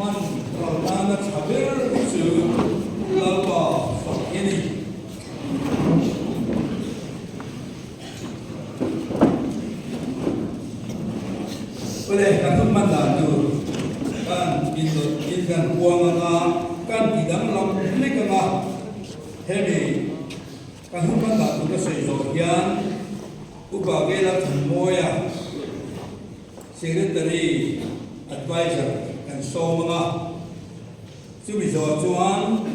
Hman ral nana tha ber chu Lalpa fak hi a ni. Awle, kan hun hman dan tur kan indawt in kan puang anga, kan ti danglam hlek anga, hemi kan hun hman dan tur ka sawi zawh hian Upa Vela Thanmawia Secretary Adviser kan sawm anga, chumi zawh chuan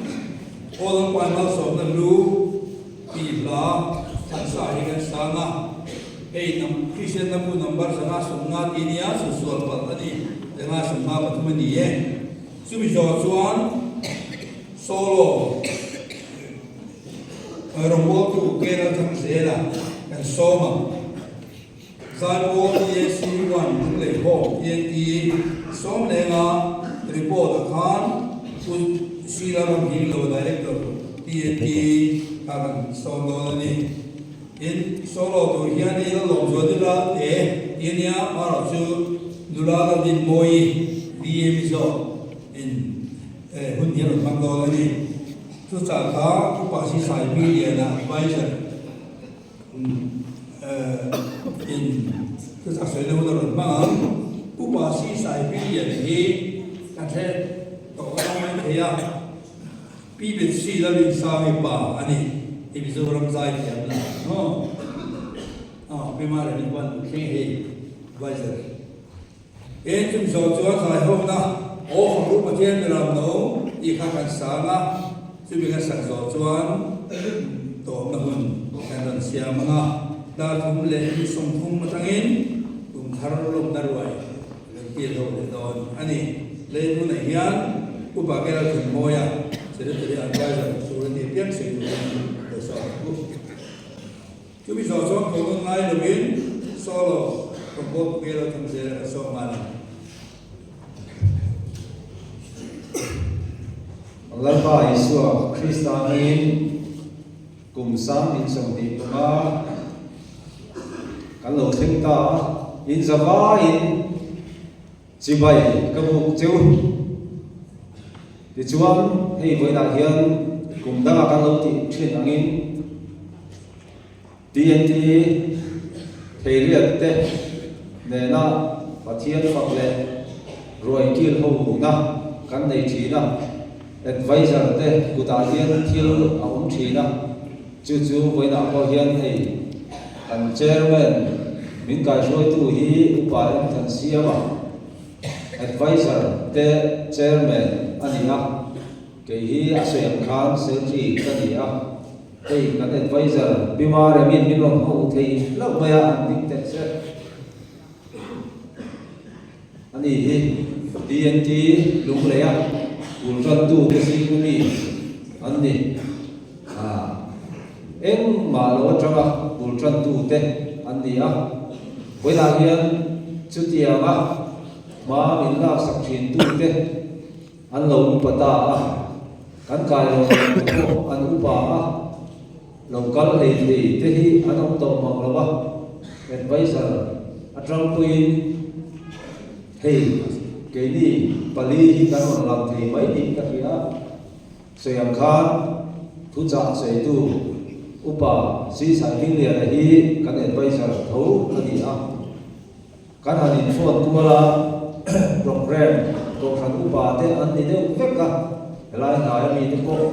Aw Lalpa Malsawmna Hlu tih hla thansa hi kan sang a, hei Kristian Lambu number 150 tih nia susual palh a ni, 153 a ni e. Chumi zawh chuan solo rawngbawltu K Lalthangzela kan sawm ang. Zaipawl TAC one Lunglei Home TNT Sawmlenga report ah khan Pu Sheila Ramhinglo Director TNT kha kan sawm dawn a ni. Tin, solo tur hian i la lawm zual nula te ti a nia, amaherawh chu nula la din mawi VA Mizo in hun hi a rawn hmang dawn a ni. Chuchah kha Upa Sisai Hmingliana Adviser In thuchak sawi na hun a rawn hmang ang. Upa Sisai Hmingliana hi kan hre tawh ka lang mai thei a, Pi Bethsy Lalinsami pa a ni. Hei Mizoram zai thiam la maw? Aw, Pi Maremi pawn thleng hei adviser. Eng chung zawh chuan zaihawmna Aw Fangru Pathian Miram No tih kha kan sang a, chumi kan sak zawh chuan tawpna hun kan rawn siam ang a, dar thum leh ni 30 atangin kum thar lawmna ruai kan kil ho leh dawn a ni. Lei hnunah hian Upa Gerald Thanmawia, Secretary Adviser tur a nih piang sawi turin lo sawi ang u. Chumi zawh chuan ko nawn ngai lovin solo compose tu lo thang zel a kan sawm nghal ang. Lalpa Isua Krista hmingin kum 2025 kan lo thleng ta a, in zavaiin chibai ka buk cheu. Tichuan hei vawiinah hian kum dangah kan lo tih thin angin, TNT Theiriat te nena Pathian fak leh ruai kil ho hmuhna kan nei thin a, advisor te kutah hian thil a awm thin a, chu chu vawiinah pawh hian hei kan chairman min kaihruaitu hi Upa M Thansiama advisor te chairman a ni a, kei hi a sawi ang khan secretary ka ni a. Hei kan adviser Bima Remin min rawn hmu thei hlauh mai a, an ding teh che. Ani hi TNT Lungleia bul tantu te zing ami an ni. Engmah lo atanga bul tantu te an ni a. Vawiinah hian chutianga hma min laksak thin tu te An lo upa ta a, kan kai lo leh te pawh an upa a, lo kal hlei thei te hi an awm tawh mang lo a, adviser atang pawhin hei keini pali hi kan rawn lang thei mai tih ka hria a, sawi ang khan thuchah sawitu upa Sisai Hmingliana hi kan adviser tho a ni a. Kan han inphone kual a, programme kohhran upa te an ni deuh vek a, helai hnaia mite pawh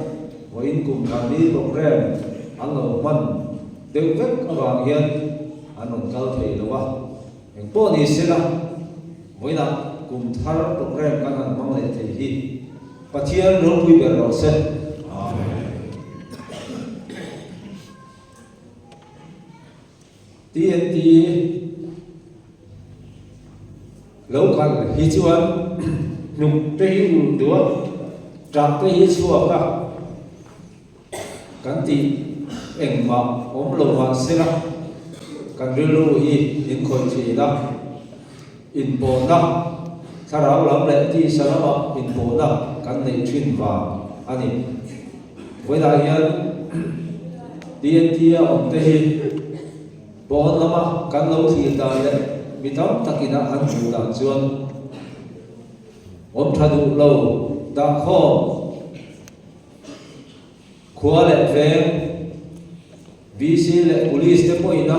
vawiin kum khat hi programme an lo hman deuh vek avang hian an rawn kal thei lo a, engpawh ni sela vawiinah kum thar programme kan han hmang leh thei hi Pathian ropui ber rawh se. Amen. TNT lo kal hi chuan hnuk te hi ulh duh a, ṭah te hi chhuak a, kan tih engmah awm lo mah sela kan rilru hi min khawih thin a, inpawhna thlarau lam leh tisa lamah inpawhna kan neih thin vang a ni. Vawiinah hian TNT a awm te hi pawn lama kan lo thlir dan leh mi tam takin a an hmuh dan chuan Awm tha duh lo dahkhawm khua leh veng VC leh Police te pawhin a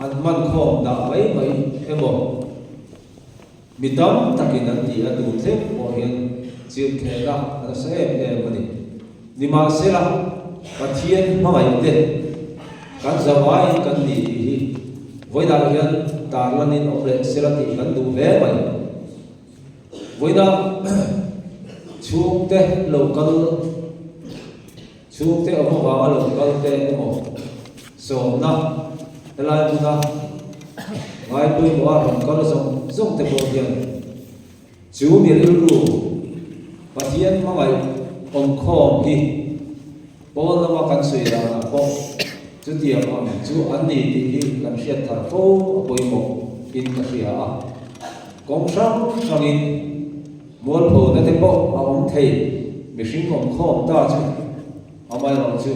an hman khawm dah mai mai emaw mi tam takin an ti a tun thleng pawh hian chirhthehna a nasa em em a ni. Nimahsela, Pathian hmangaihte kan zavaiin kan ni tih hi vawiinah hian tarlanin awm leh sela tih kan duh hle mai. Vawiinah chhungte lo kal, chhungte awm avanga lo kal te emaw sawmna helai hmuna ngai pawimawha rawn kal zawng zawng te pawh hian Chu mi rilru Pathian hmangaih awmkhawm hi pawn lama kan sawi danah pawh chutiang ang chu an ni tih hi kan hriat thar fo a pawimawh in ka hria a. Kawng hrang hrangin mualphona te pawh a awm thei mihring awmkhawm ta chu amaherawh chu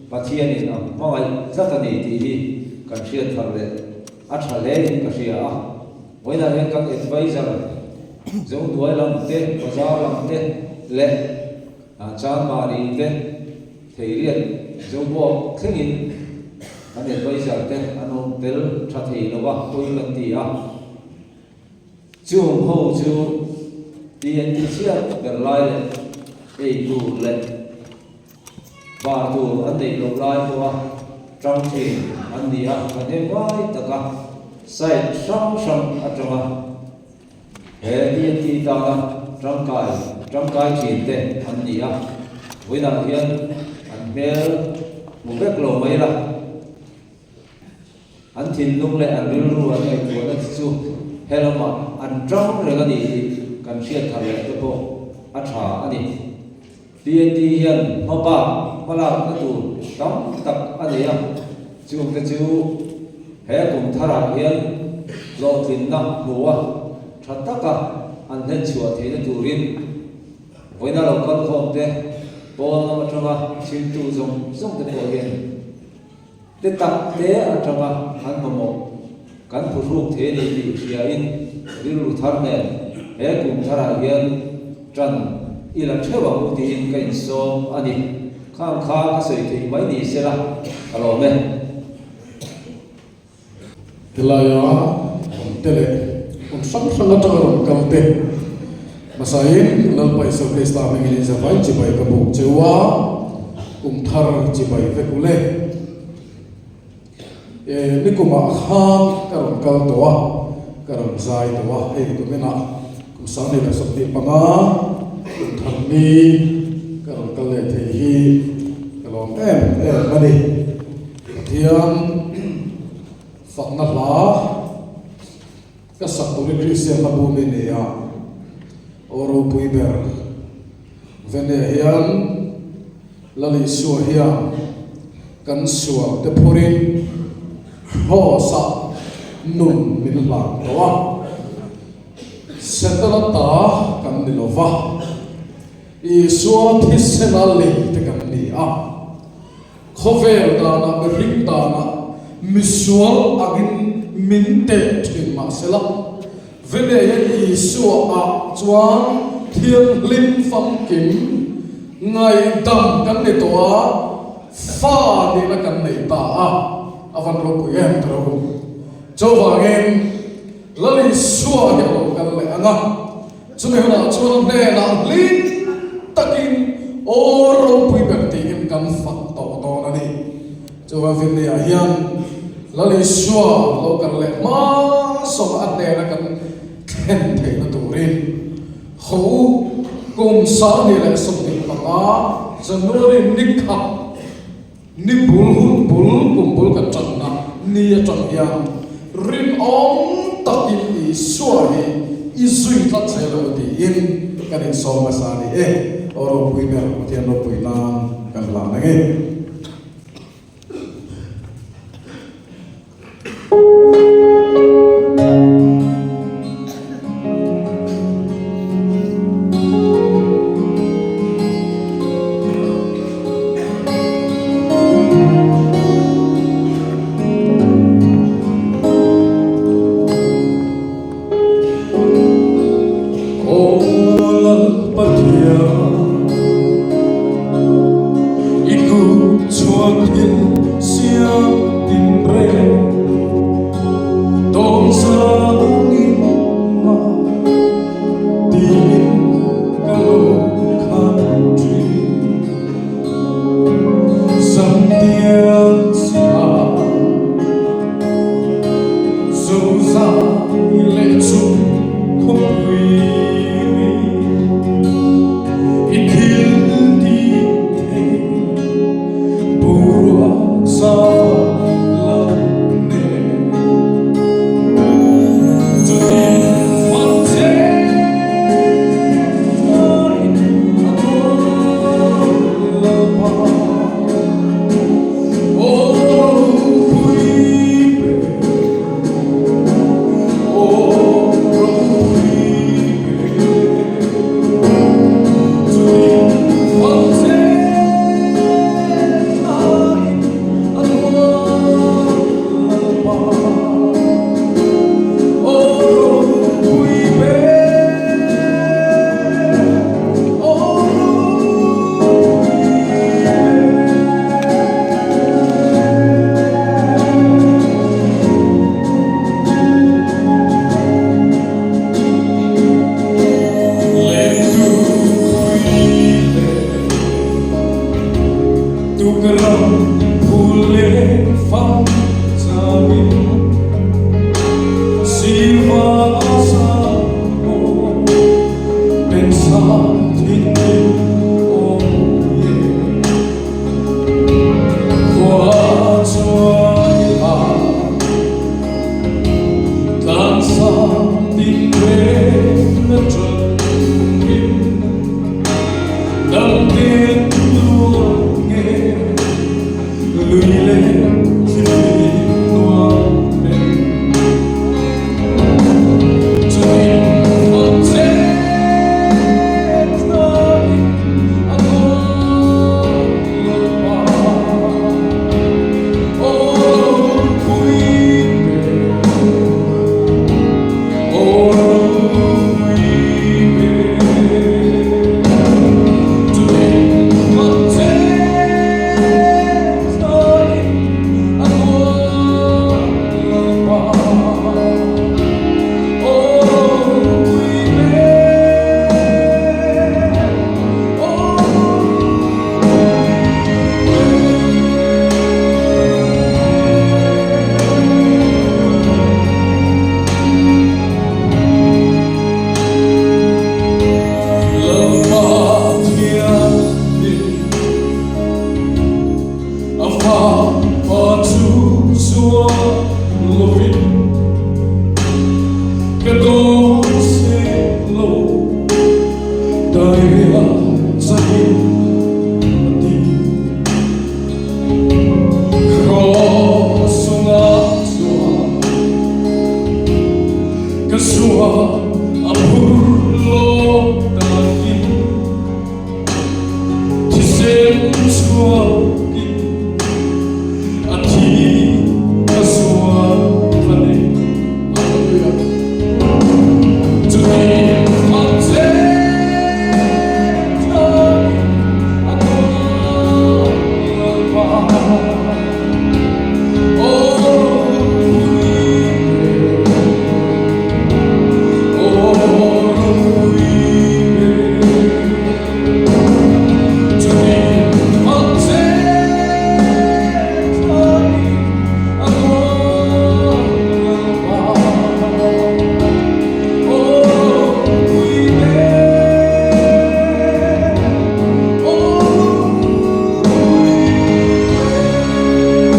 Pathianin a hmangaih tlat a ni tih hi kan hriat thar leh a tha hle in ka hria a. Vawiinah hian kan adviser Zohnuai lam te, Bazar lam te leh Chanmari te, Theiriat Zobuak thlengin kan adviser te an awm tel tha thei lo va, pawi kan ti a. Chung ho chu TNT chhiat ber lai leh ei tur leh Bar tur an neih loh lai pawha tang thin an ni a, thahnem ngai taka site hrang hrang atanga he TNT tana tangkai tangkai thin te an ni a, vawiinah hian an hmel hmu vek lo mai la. An thinlung leh an rilru an ngaihtuahna te chu he lamah an tang reng a ni tih kan hriat thar leh te pawh a tha a ni. TNT hian hmabak hmalakna tur tam tak a nei a, chungte chu he kum tharah hian hlawhtlinna hmu a tha taka an hlenchhuah theihna turin vawiina lo kalkhawmte pawn lam atanga chhimtu zawng zawng te pawh hian Te tak te atanga an mamawh kan phuhruk thei a ni tih hriain rilru thar nen he kum tharah hian tan i la theuh ang u tiin ka insawm a ni. Khang kha ka sawi theih mai ni sela ka lawm e. Helaia awm te leh hmun hrang hrang atanga rawn kal te hmasain Lalpa Isua Krista hmingin inzavai chibai ka buk cheu a, kum thar chibai vek u le. E, nikumah khan ka rawn kal tawh a, ka rawn zai tawh a, hei kuminah kum 2025 kum thar ni ka rawn kal leh thei hi ka lawm em em a ni. Pathian fakna hla ka sak tur hi Kristian hla bu mi ni a, aw ropui ber Vene hian Lal Isua hian kan sual te phurin Kraws ah nun min hlan tawh a, Setana ta kan ni lo va, Isua thisena lei te kan ni a. Khawvel danah mihring danah misual angin min teh thin mahsela, Veleia Isua ah chuan thianghlim famkim ngaihdam kan ni tawh a, fa nihna kan nei ta a, a van ropui em ta ro. Chuvangin Lal Isua hi a lo kal leh ang a. Chumi hunah chuan a hnenah hlim takin aw ropui ber tiin kan fak tawh dawn a ni. Chuvan Vinniah hian Lal Isua lo kal leh hma sawma a hnena kan thlen theihna turin ho u kum 2025 January ni khat ni bul hun bul kum bul kan tanna ni atang hian rinawm takin Isua hi i zui tlat zel lo tiin kan insawm hmasa a ni e. Aw ropui ber Pathian ropui nan kan hlan ang e. dawn seng lo Dairela chahin a ti. Kraws chungah chuan ka sual a phur lawm danin thisen chhuakin a thi ka sual kha ni. Hallelujah. Chuti ang che thain a tuar Lalpa. Aw ropui ber, aw ropui ber. Chuti ang che thain a tuar Lalpa. Aw ropui ber, aw ropui ber.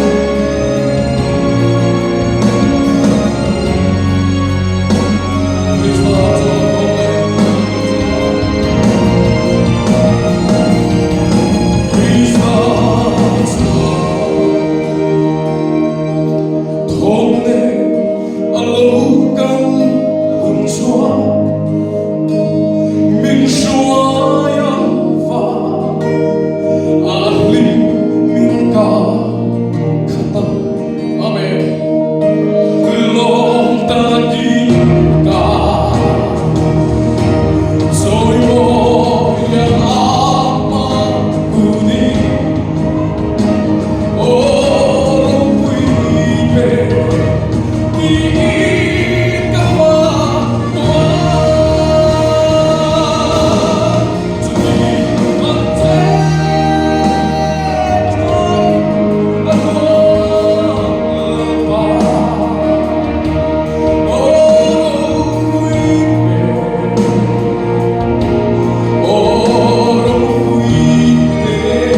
Krista chuan awm leh Krista chuan thawm leh a lo kal hun chuan min hruai ang va a hlim min kah khat a. Amen. Lawm takin ka sawi mawi ang ama kunin aw ropui ber tiin ka hma tawh a. Chuti ang che chuan a Lalpa aw ropui ber, aw ropui ber.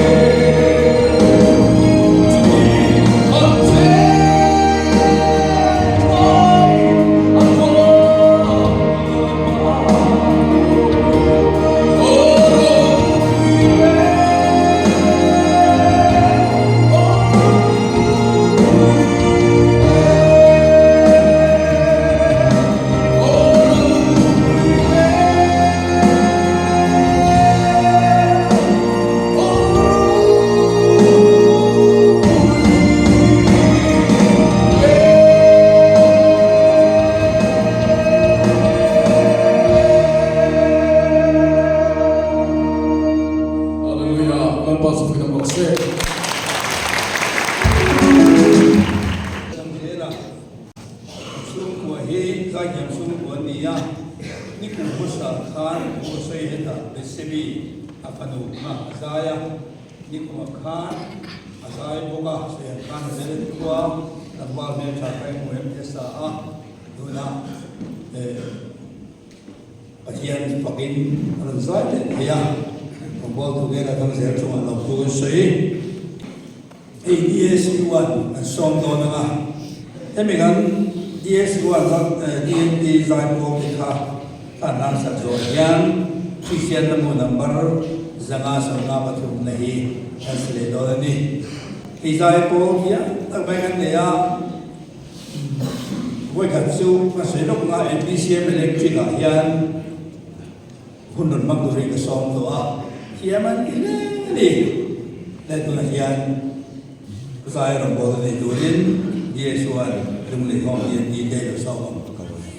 Chuti ang che chuan a Lalpa aw ropui ber, aw ropui ber, aw ropui ber, aw ropui ber. Hallelujah, Lalpa chu pui dam rawh se. Zela chhungkua hi zaithiam chhungkua an ni a, nikum hmasa khan Pu Sawi hetah Betsebi a fanu kha a zai a, nikumah khan a zai bawk a, Sawihan khan a zai leh khua, tlangval hmeltha kha engmaw em te sa a, tunah eh. Pathian fakin a rawn zai leh thei a, rawngbawltu nge la dang zel chungah lo thu kan sawi. Hei DSU an an sawm dawn ang a, hemi kan DSU an DNT zaipawl te kha ka an lansak zawh hian Kristian lamu number 553 na hi kan si leh dawn a ni. Hei zaipawl hian tak mai kan nei a. Vawikhat chu ka sawi lawk nga NPCM Electric ah hian hun rawn hmang turin ka sawm tawh a, thiam an ti hle a ni. Leh tunah hian zai rawngbawlna nei turin DSO-an Lunglei Home DNT te lo sawm ang ka vawi.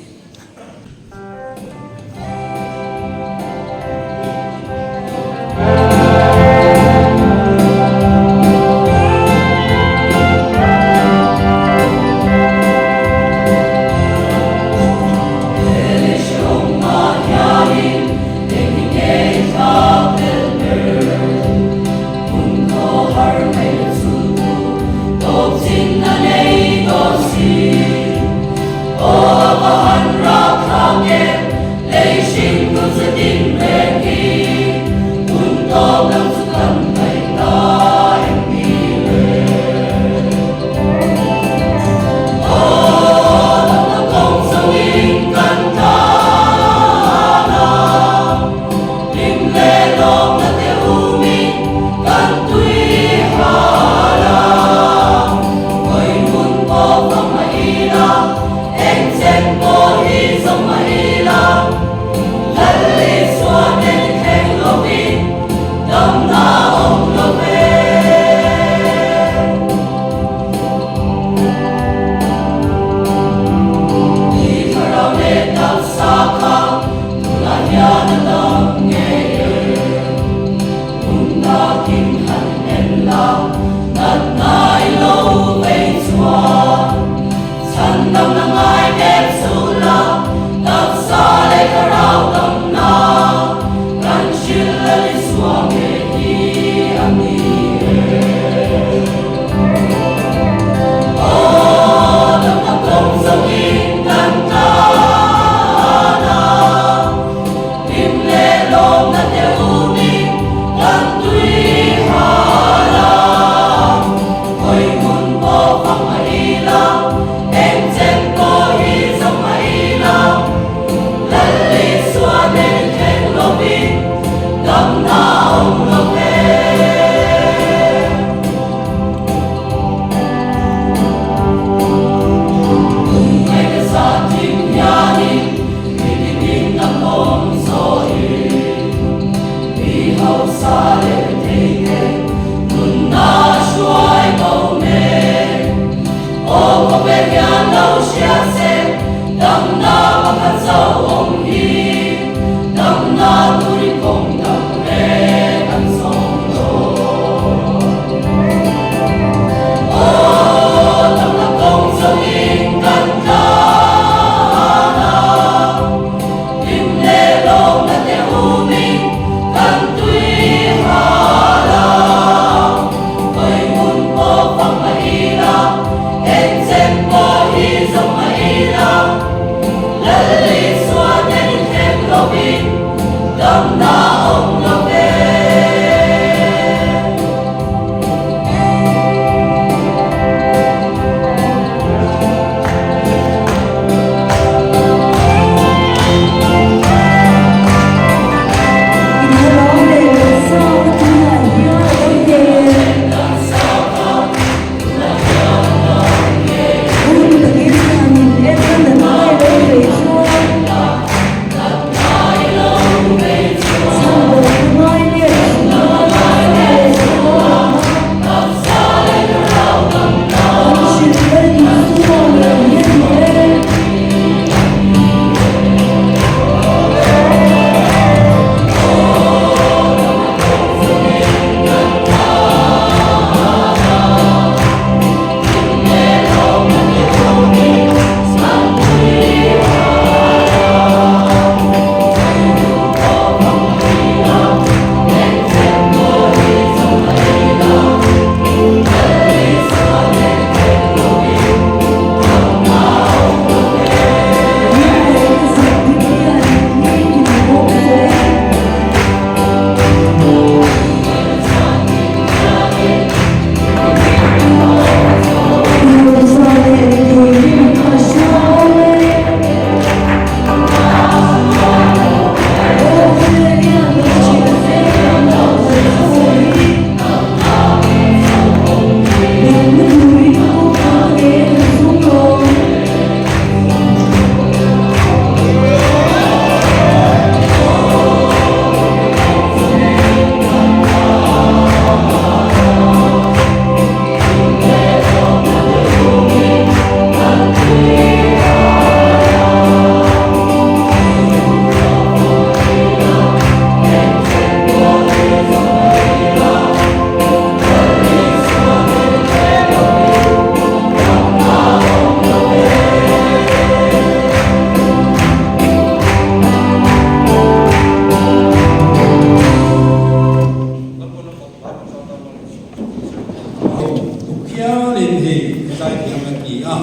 Khianin hei zaithiam an ti a,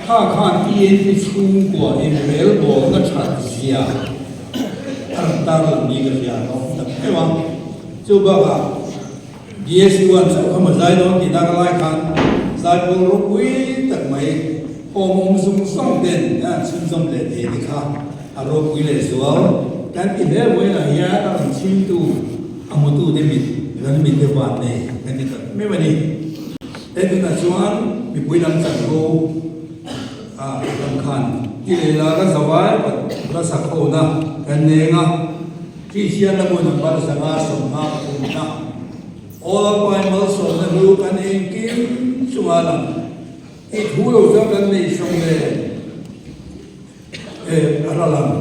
kha khan ENP chhungkua inrelbawlna that zia a rawn tarlang ni ka hria a awm tak meuh a. Chu bakah BSU an chauh kha maw zai dawn tih nak lai khan zaipawl ropui tak mai awm awm zung zawng ten an chhunzawm leh thei te kha a ropui leh zual kan ti hle vawiinah hian a rawn chhimtu a hmutute mit kan mit te van nei kan ti tak meuh a ni. He tunah chuan mipui lam chanvo a lam khan ti leh la ka zavai la sakhona kan neng a. Kristian la hmun number 550 na All Pai malsawmna hlu kan engkim chunga lang i thu lo chuan kan nei sawm le eh a ra lang.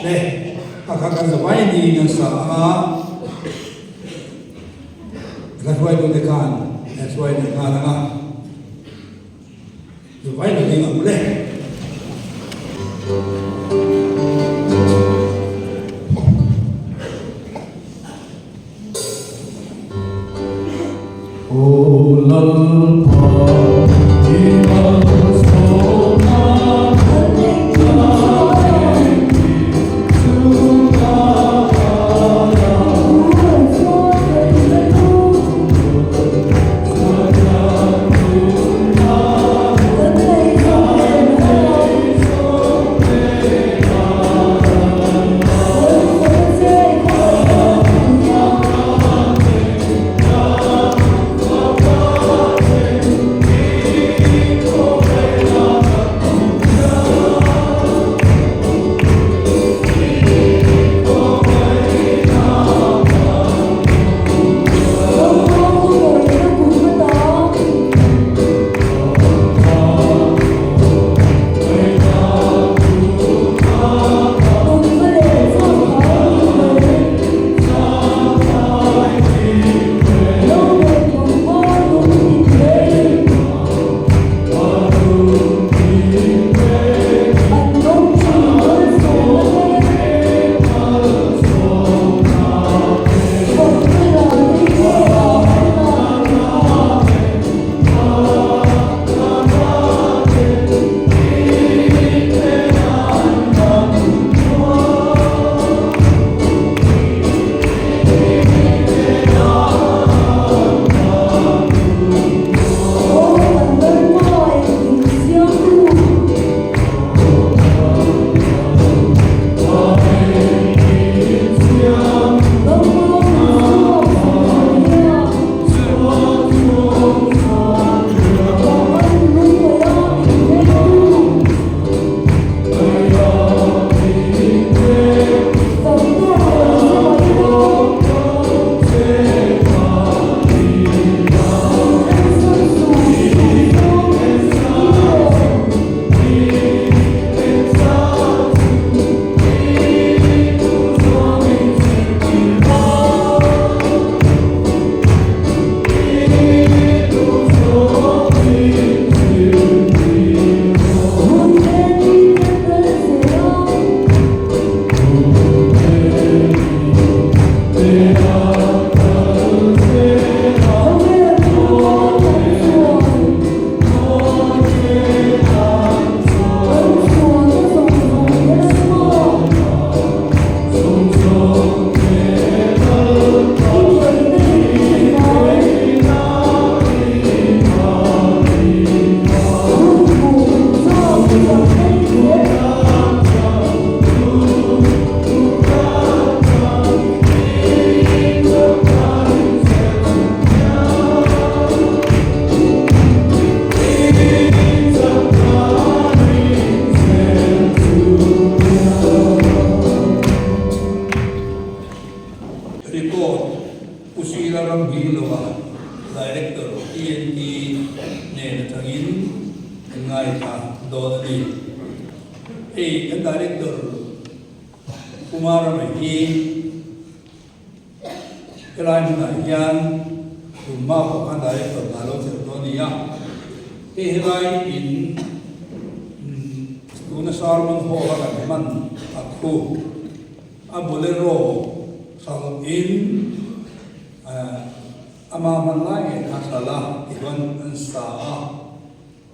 Le, a kha kan zavai niin an sa ang a, ka hruaitute khan an hruai leh nghal ang a, zavai lo ding ang le. Aw Lalpa, i malsawmna Report, Pu Sila Ramhilova, Director, TNT nen atangin kan ngaithla dawn a ni. Hei kan Director Kumara mai hi helai hmunah hian tunhma pawh khan Director hna lo chelh dawn a ni a. Hei helai in tuna Sermon Hall a kan hman a khu. A bolero hralh in ama hman lai ngei kha hralh a tichuan an sa a,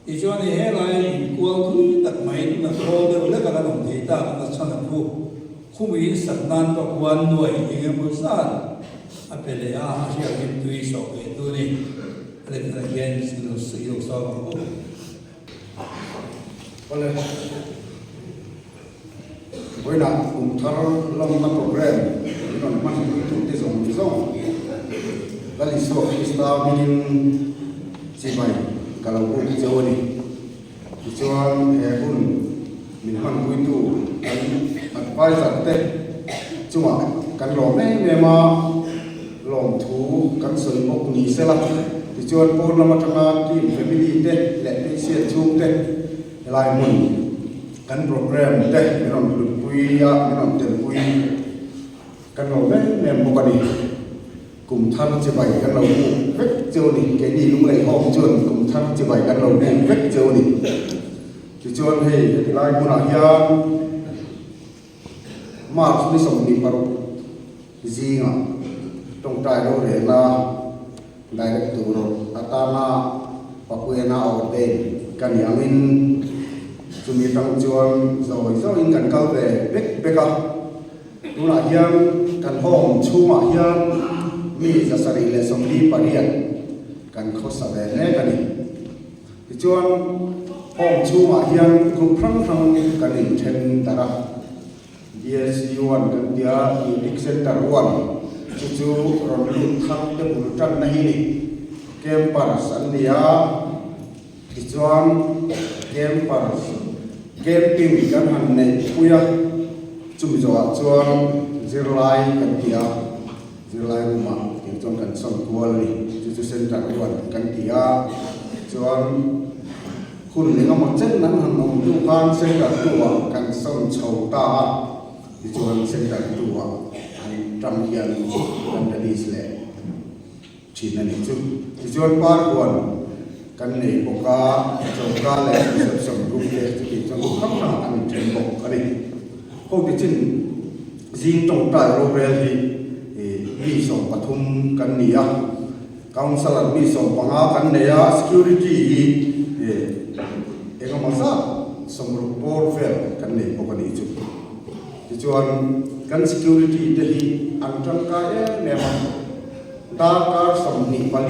tichuan i helai inkual thui tak mai tuna thawl deuh lek a kan awm thei tak a chhan a thu khumi in sak nan pawh khuan nuai eng emaw zat a pe leh a, a hriak hi tui sawh ve tu a ni. A lehkhanah hian ilo sawi ang u. Awle. Vawiinah kum thar lawmna program min rawn hman puitute zawng zawng Lal Isua Krista hmingin chibai ka lo buk cheu a ni. Tichuan he hun min hman puitu kan advisor te chungah kan lawm em em a, lawmthu kan sawi bawk ni sela. Tichuan pawn lam atanga team family te leh patient chhungte helai hmun, Kan program te min rawn hlutpui. puia min rawn telpui kan lo em em bawk a ni. Kum thar chibai kan lo buk vek cheu a ni. Keini Lunglei Home chuan kum thar chibai kan lo buk vek cheu a ni. Tichuan hei heti lai hmunah hian March ni 26 zingah tawngtai rorelna direct tur atana Papuiana ordain ka ni angin chumi atang chuan zawi zawiin kan kal ve bek bek a. Tunah hian kan home chhungah hian mi 748 kan khawsa ve mek a ni. Tichuan home chhungah hian group hrang hrang kan inthen darh a. BSC one kan ti a, Unique Center one chu chu rawn lut thar te bul tanna hi ni. Campers an ni a, tichuan campers camping kan han neih pui a, chumi zawhah chuan zirlai kan ti a, zirlai room ah tiang chuan kan sawn kual a ni. Chu chu Center one kan ti a, chuan. Hun eng emaw chen an han awm hnu khan Center 2 ah kan sawn chho ta a, tichuan Center 2 ah an tang hian kan release leh thin a nih chu. Tichuan par huan kan nei bawk a, choka leh reception room te chutih chuan hrang hrang an inthen bawk a ni. Ho tichin zing tawngtai rorel hi mi 13 kan ni a. Councillor mi 15 kan nei a, security hi engemaw zat 60 bawr vel kan nei bawk a nih chu. Tichuan kan security te hi an tangkai em em a, darkar 24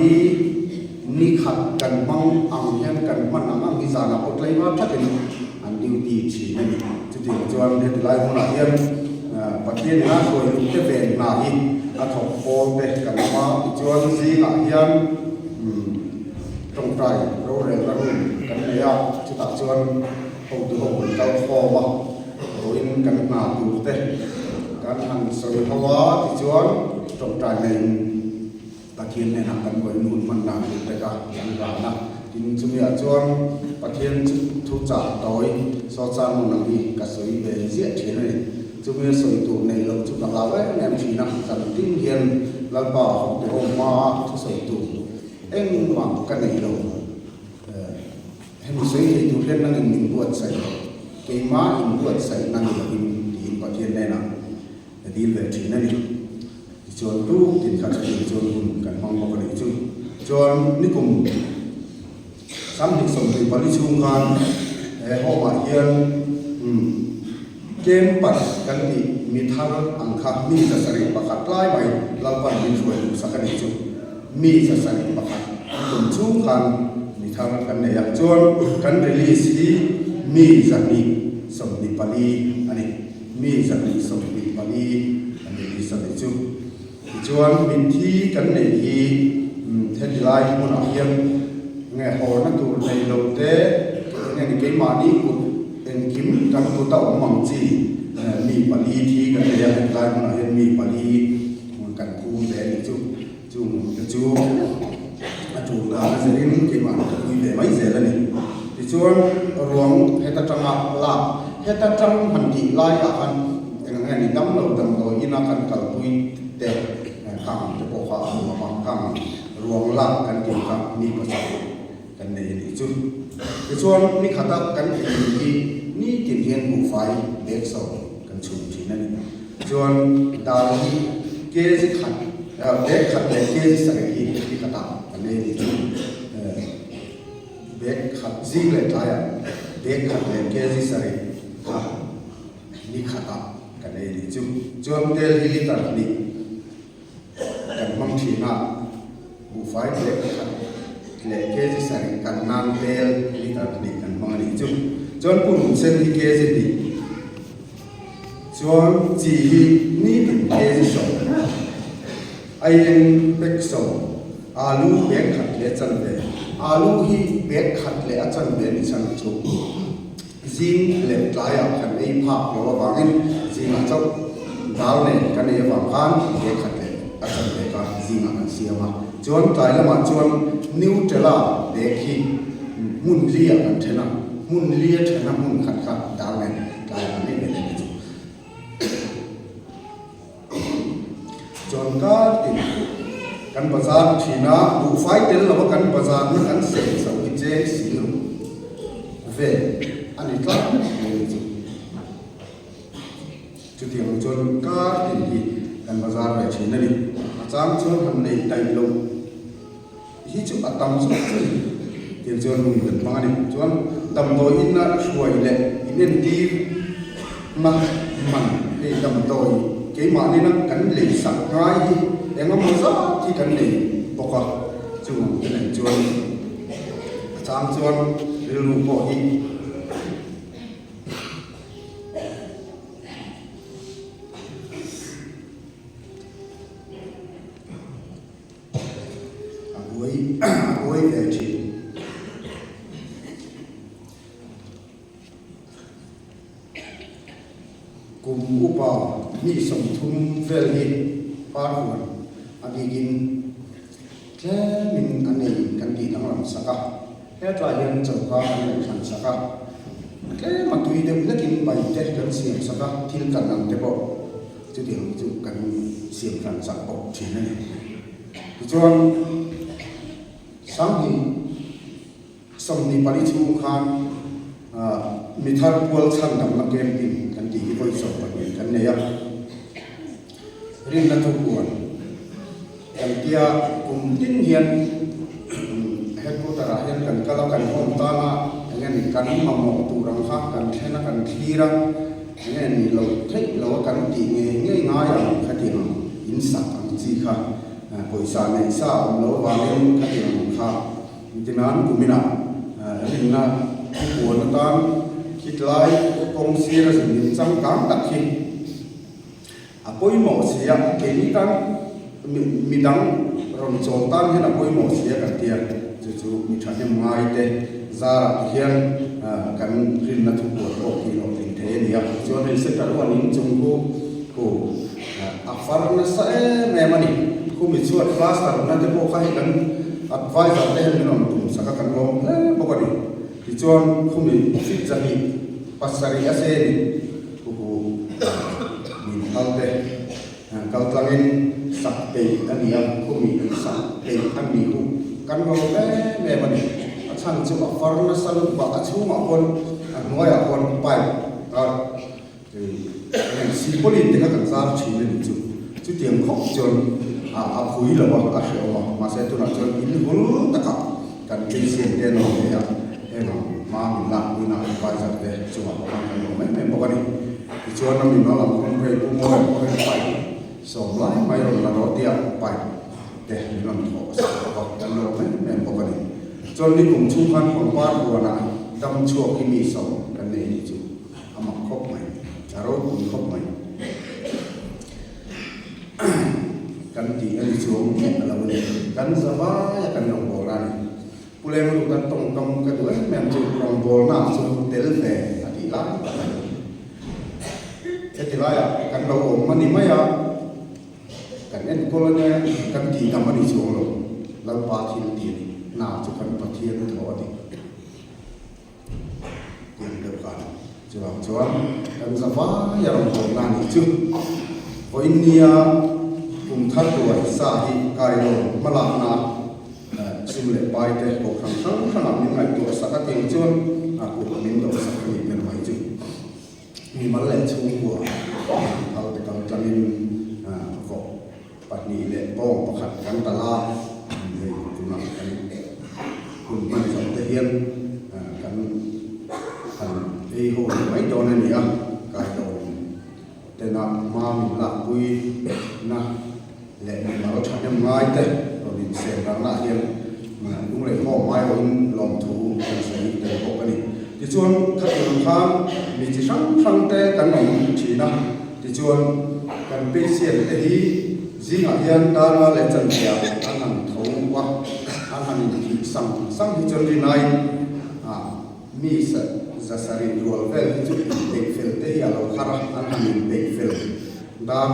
ni khat kan hmang ang hian kan hman ang ang hi zanah pawh tlaivar thakin an duty thin a ni. Chutiang chuan heti lai hmunah hian Pathian ina hruai luh te ven hna hi a thawk pawl te kan awm a, tichuan zingah hian tawngtai rorelna room kan nei a, chutah chuan hotu ho kan kal khawm a, vawiin kan hna tur te kan han sawi ho a, tichuan tawngtai neiin Pathian hnenah kan vawiin hun hman dan tur te kha kan ran a, tin chumiah chuan Pathian chu thu chah tawi sawchang hmun ang hi ka sawi ve ziah thin a ni. Chumia sawi tur neih loh chu ka hlau em em thin a, zan tin hian Lalpa Hawkte-ho hmaa thu sawi tur engmah ka nei lo. Hemi sawi thei tur hian nangin min buatsaih lo, keimah inbuatsaihna ni lovin tiin Pathian hnenah ka dil ve thin a ni. Tichuan tuk tin kha chutiang chuan hun kan hmang bawk a nih chu. Chuan nikum 2024 chhung khan he home ah hian campus kan tih mi thar ang kha mi 71 lai mai Lalpan min hruai duh sak a nih chu. Mi 71 nikum chhung khan mi thar kan nei a. Chuan kan release hi mi 124 a ni. Mi 124 an release a nih chu. Tichuan mitthi kan neih hi heti lai hmunah hian nge hawrna tur nei lo te enge ni keimahni kut engkim kan kut a awm ang chi mi pali thi kan nei a, heti lai hmunah hian mi pali kan phum ve a nih chu. Chung te chu a tul dan a zirin keimah ka pui ve mai zel a ni. Tichuan ruang heta tanga lak, heta tang han tih laiah khan eng ang nge ni dam lo damdawi ina kan kalpui te kang te pawh kha a nuam a, kang ruang lak kan tih kha mi pasarih kan nei a nih chu. Tichuan ni khata kan ei hi nitin hian buhfai bag sawm kan chhum thin a ni. Chuan dal hi kg khat bag khat leh kg sarih hi ni khatah kan ei a nih chu. Bag khat zing leh tlaiah bag khat leh kg sarih kha ni khatah kan ei a nih chu. Chuan tel hi liter hnih kan hmang thin a, buhfai bag khat leh kg sarih kan nan tel liter hnih kan hmang a nih chu. Chuan purun sen hi kg hnih. Chuan chi hi nitin kg sawm, aieng bag sawm, alu bag khat leh a chanve, alu hi bag khat leh a chanve ni chhan chu zing leh tlaiah kan ei phak lo avangin zingah chauh dal nen kan ei avang khan bag khat leh a chanve kha zingah kan siam a. Chuan tlai lamah chuan Nutella bag hi hmun liah kan then a, hmun lia thena hmun khat kha dal nen. Tlai ang em em chu. chuan kar tin kan bazar thin a, buhfai tel lova kan bazarna kan seh chauh hi cheng si lo ve a ni tlat mai a ni chu. Chutiang chuan kar tin hi kan bazar ve thin a ni. A chang chuan han nei daih loh hi chu a tam zawk chu a ni. Tiang chuan hun kan hmang a ni. Chuan damdawi inna hruai leh inentir na man hei damdawi keimahni-na kan lei sak ngai hi eng emaw zat hi kan nei bawk a. Chung te nen chuan a chang chuan rilru pawh hi. A buai a buai ve thin. Kum upa mi 30 vel hi par huan a bikin tlemin a nei kan tih danglam sak a. Hetlai hian choka kan rawn thlan sak a, tlem a tui deuh hlekin bai te kan siam sak a, thil kan ang te pawh chutiang chu kan siam hran sak bawk thin a ni. Tichuan, 2024 chhung khan mi thar pual chhan damna camping kan tih hi vawi 12 kan nei a, rinna thupuan. Kan tia kum tin hian headquarter ah hian kan kal a, kan home tan a, eng nge ni kan mamawh tur ang kha kan thlen a, kan thlir a, eng nge ni lo theih lo a kan tih ngei ngei ngai ang khatiang ang in sak ang chi kha pawisa neih sa a awm lo avangin khatiang ang kha tinan kuminah rinna thupuan atan khitlai kawng sir a zin in changkang tak hi A pawimawh si a, keini tan midang rawn chawl tan hian a pawimawh si a kan ti a, chu chu mi thahnem ngai te zarah te hian kan rinna thupuan pawh tih loh tling thei a ni a. Chuan hei Setar huan in chung khu khu a far nasa em em a ni. Khumi chhuat plaster na te pawh kha hei kan advisor te hian min rawn tum sak a, kan lawm hle bawk a ni. Tichuan khumi feet 207 a se ni. Thupu min phal te kal tlangin sak peih a ni a, khumi sak peih a ni hu kan ro em em a ni. A chhan chu a far nasa lutuk a, a chhungah pawn a hnuaiah pawn pipe a silpaulin te kha kan zar thin a ni chu. Chutiang khawp chuan a phui lo a, a hrehawm a, mahse tunah chuan in hul takah Kan KCM te an awm ve a, heng ang hma min lak puina advisor te chungah pawh khan kan lawm em em bawk a ni. Tichuan a mimal ang kawng phei Pu Mawi ang pawhin pipe sawm lai mai rawn la rawh tia pipe te min rawn thawh sak bawk a, kan lawm em em bawk a ni. Chuan nikum chhung khan pangpar huanah dam chhuak hi mi sawm kan nei ni chu a mak khawp mai, a ropui khawp mai. Kan tih a ni chuang miah lo a ni. Kan za vai a kan rawngbawlna a ni. Pu Lenglu kan tawngkam ka duh em em chu rawngbawlna chu tel ve a tih lai tak a ni. Heti laiah kan lo awm a ni mai a, kan enkawl a nia, kan tihdam a ni chuang lo. Lalpa thil tih a ni. Hna chu kan Pathian thaw a ni. Tiang deuh khan chuvang chuan kan za vai a rawn hawnna a nih chu. Vawiinnia kum thar tuai sa hi kailawn hmalakna sum leh pai te kohhran hrang hrangah min ngaihtuah sak a tiang chuan a kut min dawh sak a nih ber mai chu. Mimal leh chhungkua kal te kal tlangin vawk 2 1 kan tal a, hei tunah kan hun hman zawh te hian kan han ei ho leh mai dawn a ni a, kailawn tena hma min lakpui na leh mimal thahnem ngai te rawn insiam ralna ah hian lunglei haw mai loin lawmthu kan sawi tel bawk a ni. Tichuan khatiang khan mi chi hrang hrang te kan awm thin a. Tichuan, kan patient te hi zingah hian darla leh chanchia an han tho a, an han inthih sang sang hi chuan rinaiin mi 700 rual vel hi chu inpeih fel te hi a lo har a, an han inpeih fel dar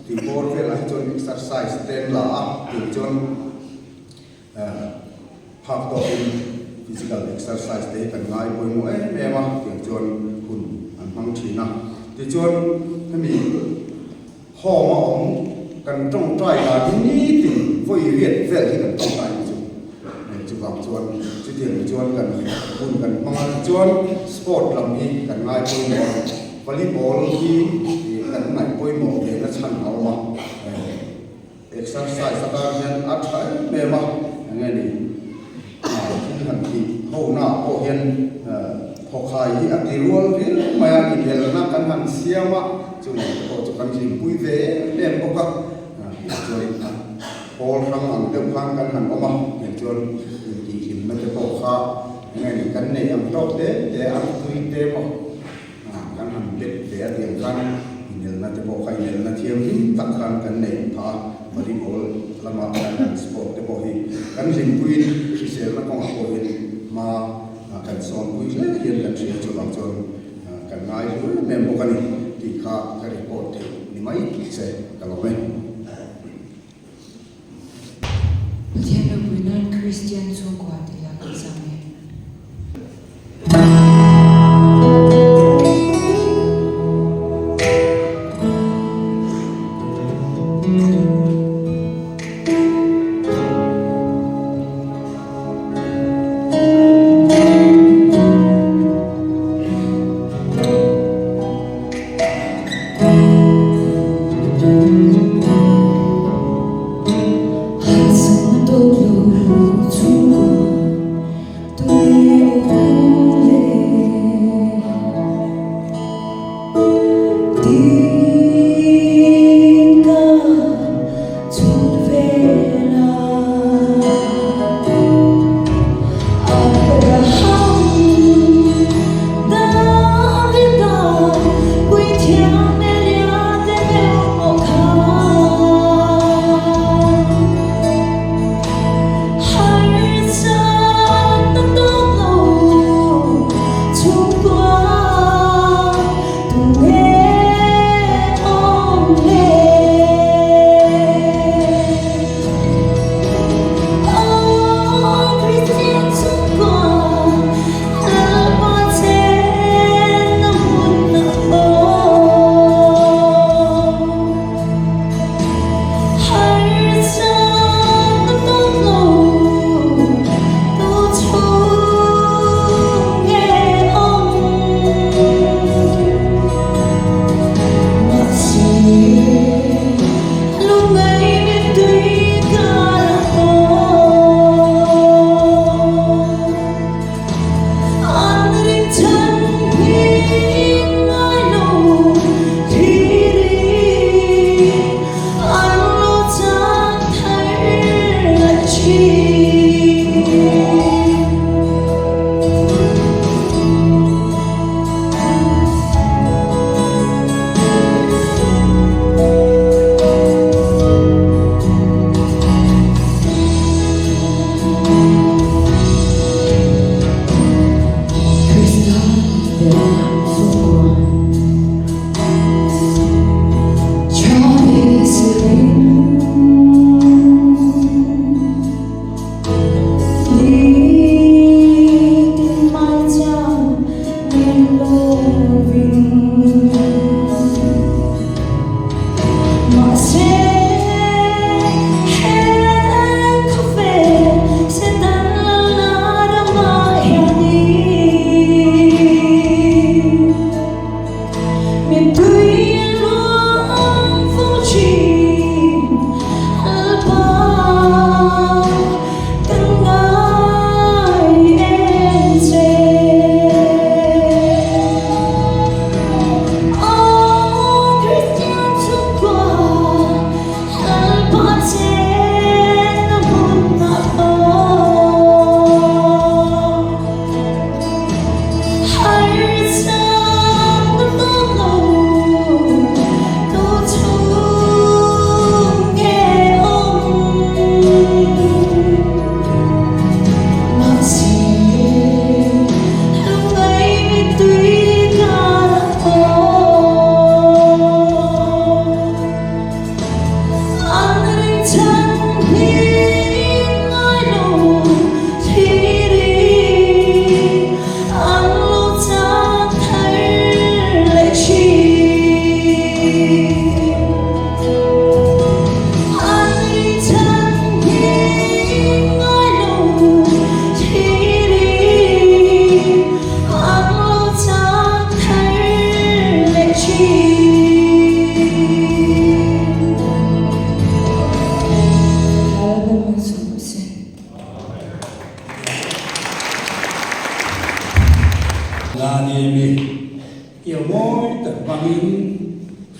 tih bawr velah hi chuan exercise te an la a, tichuan Phak tawkin physical exercise te hi kan ngai pawimawh em em a, tiang chuan hun an hmang thin a. Tichuan hemi home a awm. kan tawngtai dan hi nitin vawi riat vel hi kan tawngtai hi chu. Chuvang chuan chutiang chuan kan hun kan hmang a, tichuan sport lam hi kan ngai pawimawh a, volleyball hi kan ngaih pawimawh ve na chhan a awm a. Exercise atan hian a tha em em a, enge ni thil han tih ho na ah pawh hian thawkhai hi a ti rual viau mai a, inelna kan han siam a, chuvang te pawh chu kan hlimpui ve em em bawk a, tichuan a pawl hrang ang deuh khan kan han awm a, tichuan intihhlimna te pawh kha enge ni kan neih ang tawk te te ang tui te maw. Kan han bet ve a tiang khan inelna te pawh kha inelna thianghlim tak khan kan nei phah a, volleyball lama kan han sport te pawh hi kan hlimpuiin hriselna kawngah pawh hian hma kan sawnpui hle hian kan hria chuvang chuan kan ngai hlu em em bawk a ni tih kha ka report theih ni mai che ka lawm e. Pathian ropui nan Kristian chhungkua tih lah kan sang e.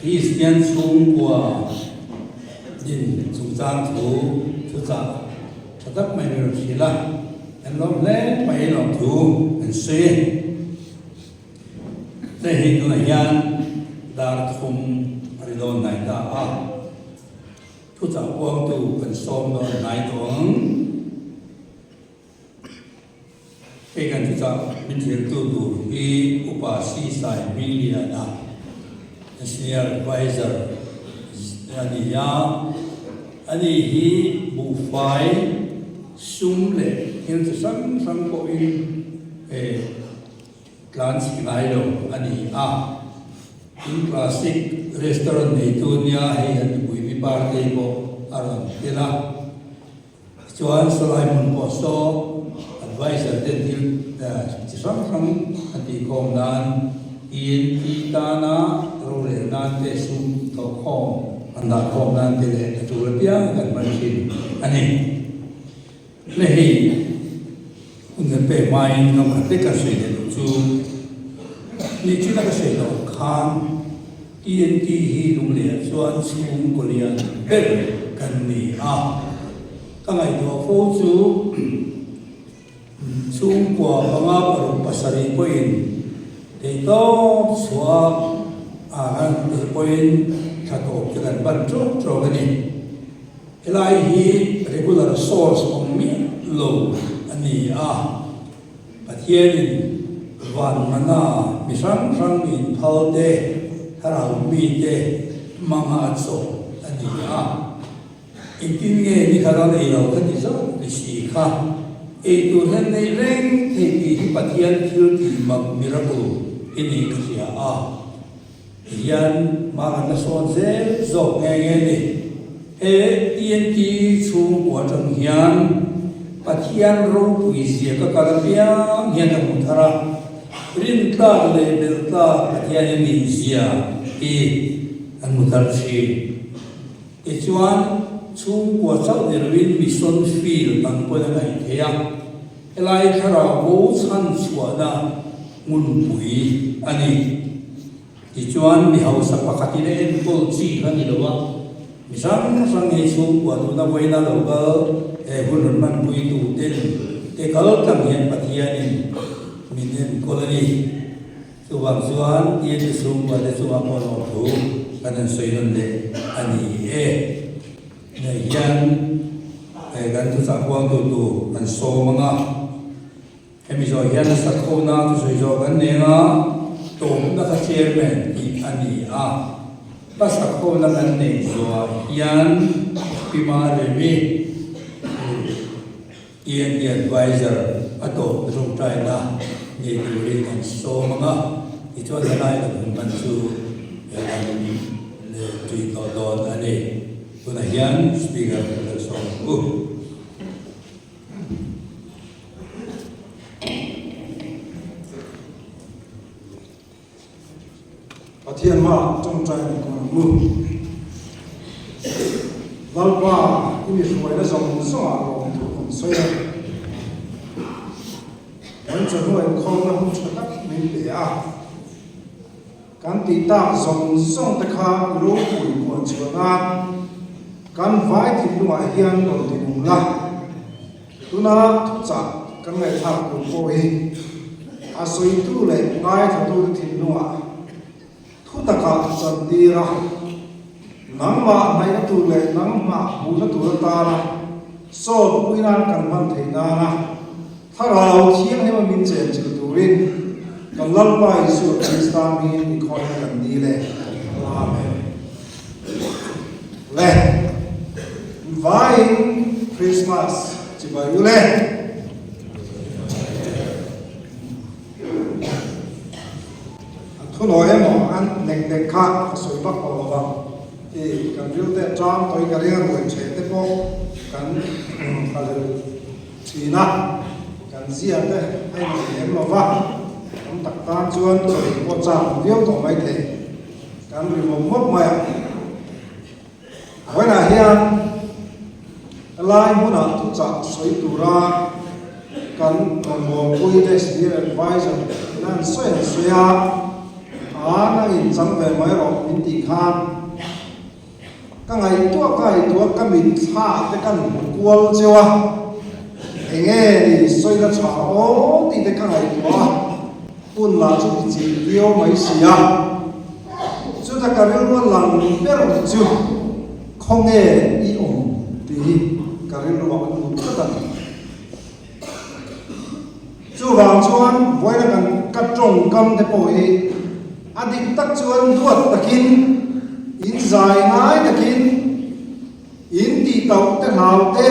Kristian chhungkua din chungchang thu thuchah tha tak mai min rawn hrilh a, kan lawm hle mai lawm thu kan sawi. Hei hi tunah hian dar thum a ri dawn hnai ta a, thuchah puangtu kan sawm dawn hnai tawh ang. Hei kan thuchah min thiltu tur hi Upa Sisai Hmingliana, Senior Adviser a ni a. Ani hi buhfai, sum leh thil chi hrang hrang pawhin tlan chhi ngai lo a ni a. Tin Classic Restaurant neitu nia hei an mipui mi party pawh a rawn tel a. Tichuan sawlai hmun pawh saw adviser ten thil chi hrang hrang an tihkhawm nan TNT tana rorel nan te sum thawhkhawm an dahkhawm nan te leh a tul apiang kan hman thin a ni. Le hei hun kan pek hmain ram khat lek kan sawi leh loh chu ni china ka sawi loh khan TNT hi lungleh chuan chhungkaw lian ber kan ni a, ka ngaihtuah fo chu chhungkua panga paruk pasarih pawhin theihtawp chhuah ah kan tih pawhin thla tawp te kan ban tawk tawk a ni. Helai hi regular source awm miah lo a ni a. Pathianin van mana mi hrang hrang inphal te, thlarau mi te hmanga a chawh a ni a. Engtin nge ni kha ral ei lo kha ti zauh ni si kha? Ei tur hian neih reng thei tih hi Pathian thil tih mak miracle i nih ka hria a. Tihian hma kan la sawn zel zawk nghe nghe ni. He TNT chhungkua atang hian Pathian ropui zia ka kal apiang hian ka hmu thar a, rintlak leh belhtlak Pathian i nih zia hi kan hmu thar thin. Tichuan chhungkua chauh ni loin mission field ang pawn a ngaih theih a, helai thlarau bo chhan chhuahna hmunpui a ni. Tichuan, mi hausa pakhatin a enkawl chi kha ni lo a, mi hrang hrang hei chhungkua tuna vawiina lo kal he hun rawn hmanpui tu ten te kal tlang hian Pathianin min enkawl a ni. Chuvang chuan TNT chhungkua te chungah pawh lawmthu kan han sawi nawn leh a ni e. Hei hian kan thuchah kuangtu tur kan sawm ang a. Hemi zawh hian a sakhona thusawi zawh kan neng a, tawpna kha chairman tih a ni a. Hla sakhona kan neih zawhah hian Pi Maremi TNT Adviser a tawpna tawngtaina nei turin kan sawm ang a, tichuan helai kan hun hman chu kan tui tawh dawn a ni. Tunah hian Speaker kan lo sawm ang u. Pathian hmaah tawngtai ni kawn ang u. Lalpa i mi hruaina zawng zawngah lawmthu kan sawi a. Kan chawhnu inkhawmna hun tha tak min pe a. Kan tih tak zawng zawng te kha i ropui puan chhuah nan kan vai thinlungah hian rawn ti nung la. Tuna thuchah kan ngaihthlak tur pawh hi a sawitu leh ngaithlatute thinlungah thu takah chantir a, nangmah hnaihna tur leh nangmah hmuhna tur atana sawtpui nan kan hman theih nana Thlarau Thianghlim a min chenchilh turin kan Lalpa Isua Krista hmingin i khawihna kan dil e. Amen. Le vaiin Christmas chibai u le. An thunawi emaw an nek nek kha ka sawi vak tawh lo vang. I kan rilte tang tawhin ka ring a ruai the te pawh kan thlahlel thin a, kan zia te a inei lem lo va, tam tak tan chuan chawlh pawh chak awm viau tawh mai thei, kan ri mawp mawp mai a. Vawiinah hian helai hmunah thuchah sawi tura kan rawngbawlpui te Senior Adviser ina an sawi an sawi a. Aa nang in chang ve mai rawh min tih khan ka ngaihtuah ka ngaihtuah ka mitthla te kan hmu kual cheu a, enge ni sawi la tha aw tih te ka ngaihtuah a, hun lah chu ti chih viau mai si a, chuta ka rilru a lang ber chu khawnge i awm tih hi ka rilru ah a lut tlat a ni. Chuvang chuan vawiina kan ka tawngkam te pawh hi a dik tak chuan duat takin, in zai ngai takin, in tih tauh te hlau te,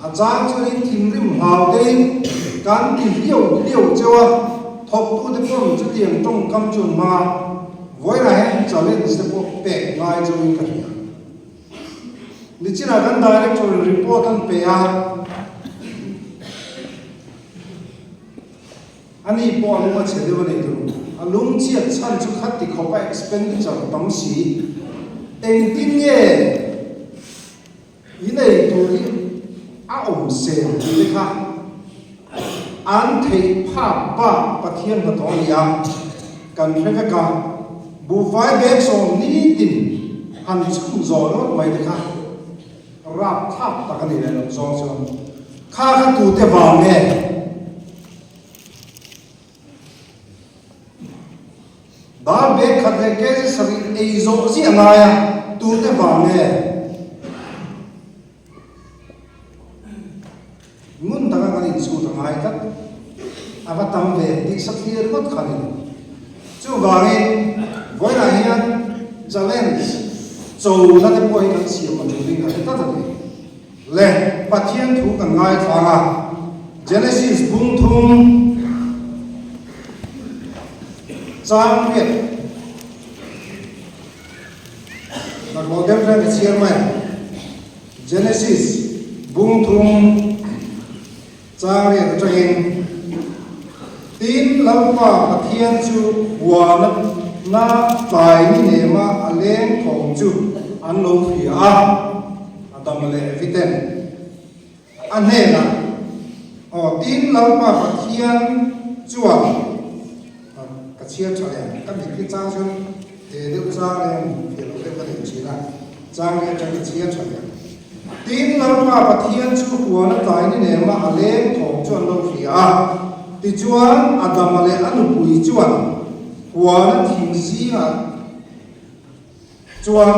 a chang chuan in thinrim hlau tein kan ti hliau hliau cheu a, thawktu te pawn chutiang tawngkam chu an hmang a, vawiinah hian challenge te pawh pek ngai chauhin ka hria. Nichinah kan Director in report an pe a, ani pawh a lung a chhe deuh a nei tur. A lung chhiat chhan chu khat ti khawp a expenditure tam si. Engtin nge i nei tur hi a awm sel tih te kha an theih phak bak Pathian hnathawh a ni a, kan hre vek a. Buhfai bag 40 han chhun zawh ringawt mai te kha rapthlak tak a ni leh lo zawng chuan kha kha tute vang nge? Dar bag khat leh kg 7 ei zawh ziah ngai a tute vang nge? Ngun taka kan inchhut a ngai tlat. A va tam ve tih sa thlir ngawt kha ni lo. Chuvangin vawiinah hian challenge chona te pawh hi kan siam a turin ka hre tlat a ni. Le Pathian thu kan ngaithlang a, Genesis bung thum chang riat. Laklawh deuh hian ka chhiar mai ang. Genesis bung thum chang riat atangin, Tin, Lalpa Pathian chu huana na tlai ni nema a leng thawm chu an lo hria a, Adama leh Evi ten a hnenah, Aw, tin, Lalpa Pathian chuan, ka chhiar tha leh ang, ka mit hi chang chuan te deuh chang leh ang fiah lo deuh ka nei thin a, chang leh atang ka chhiar tha leh ang. Tin, Lalpa Pathian chu huan a tlai ni nema a leng thawm chu an lo hria a, tichuan Adama leh a nupui chuan huan a thing zingah Chuan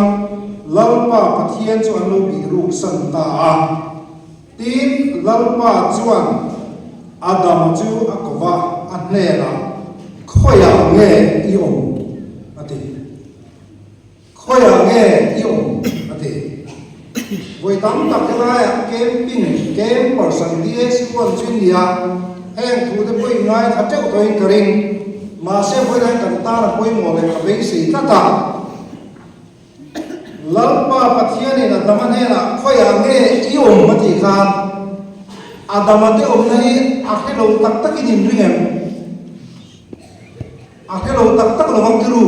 Lalpa Pathian chu an lo bih ruk san ta a. Tin, Lalpa chuan Adama chu a ko va, a hnenah, Khawiah nge i awm? a ti. Khawiah nge i awm? a ti. Vawi tam tak helaiah camping, campers an DAC huan chu in nia, heng thu te pawh in ngaithla teuh tawhin ka ring. Mahse vawiin kan tan a pawimawh leh ka beisei tlat a. Lalpa Pathianin Adama hnenah khawiah nge i awm a tih khan Adama te awmna hi a hre lo tak takin in ring em? A hre lo tak tak lovang ti ru.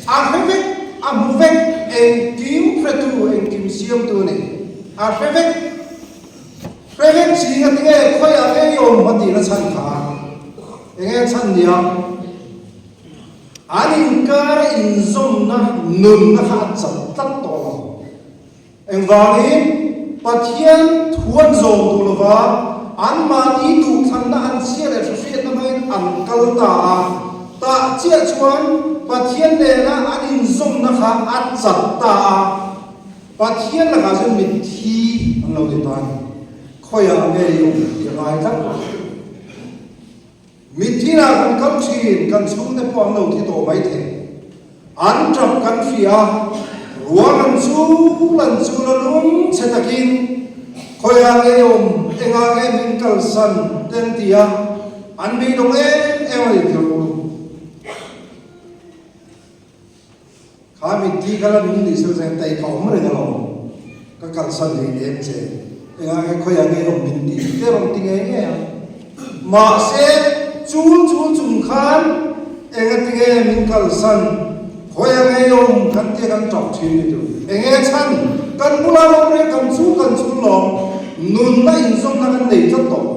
A hre vek, a hmu vek, engkim hretu, engkim siamtu a ni. A hre vek. Hre vek ching a ti nge khawiah nge i awm a tihna chhan kha enge chhan nia? An inkar inzawmna nunna kha a chat tlat tawh lo. Engvangin? Pathian thu an zawm duh lova, anmahni duhthlanna an chhia leh hrahriatna hmangin an kal ta a. Tah chiah chuan Pathian nena an inzawmna kha a chat ta a. Pathian lakah chuan mitthi an lo ni ta a ni. Khawiah nge i awm tih a ngai tlat lo. Mitthina kan kal thin, kan chhungte pawh an lo thi tawh mai thei. An tap kan hria a, ruang an chul an chul a lung chhe takin khawiah nge awm, engah nge min kalsan te an ti a, an beidawng em em a ni tih rawh u. Kha mitthi kha la nung ni sel zeng tei ka awm reng alawm, ka kalsan hlei nem che, engah nge khawiah nge awm min tih te rawn ti ngei ngei a. Mahse, chul chul chung khan engati nge min kalsan, khawiah nge awm kan tia kan tap thin ni tur. Enge chhan, kan bula awm reng kan chul kan chul lawm, nunna inzawmna kan nei tlat tawh.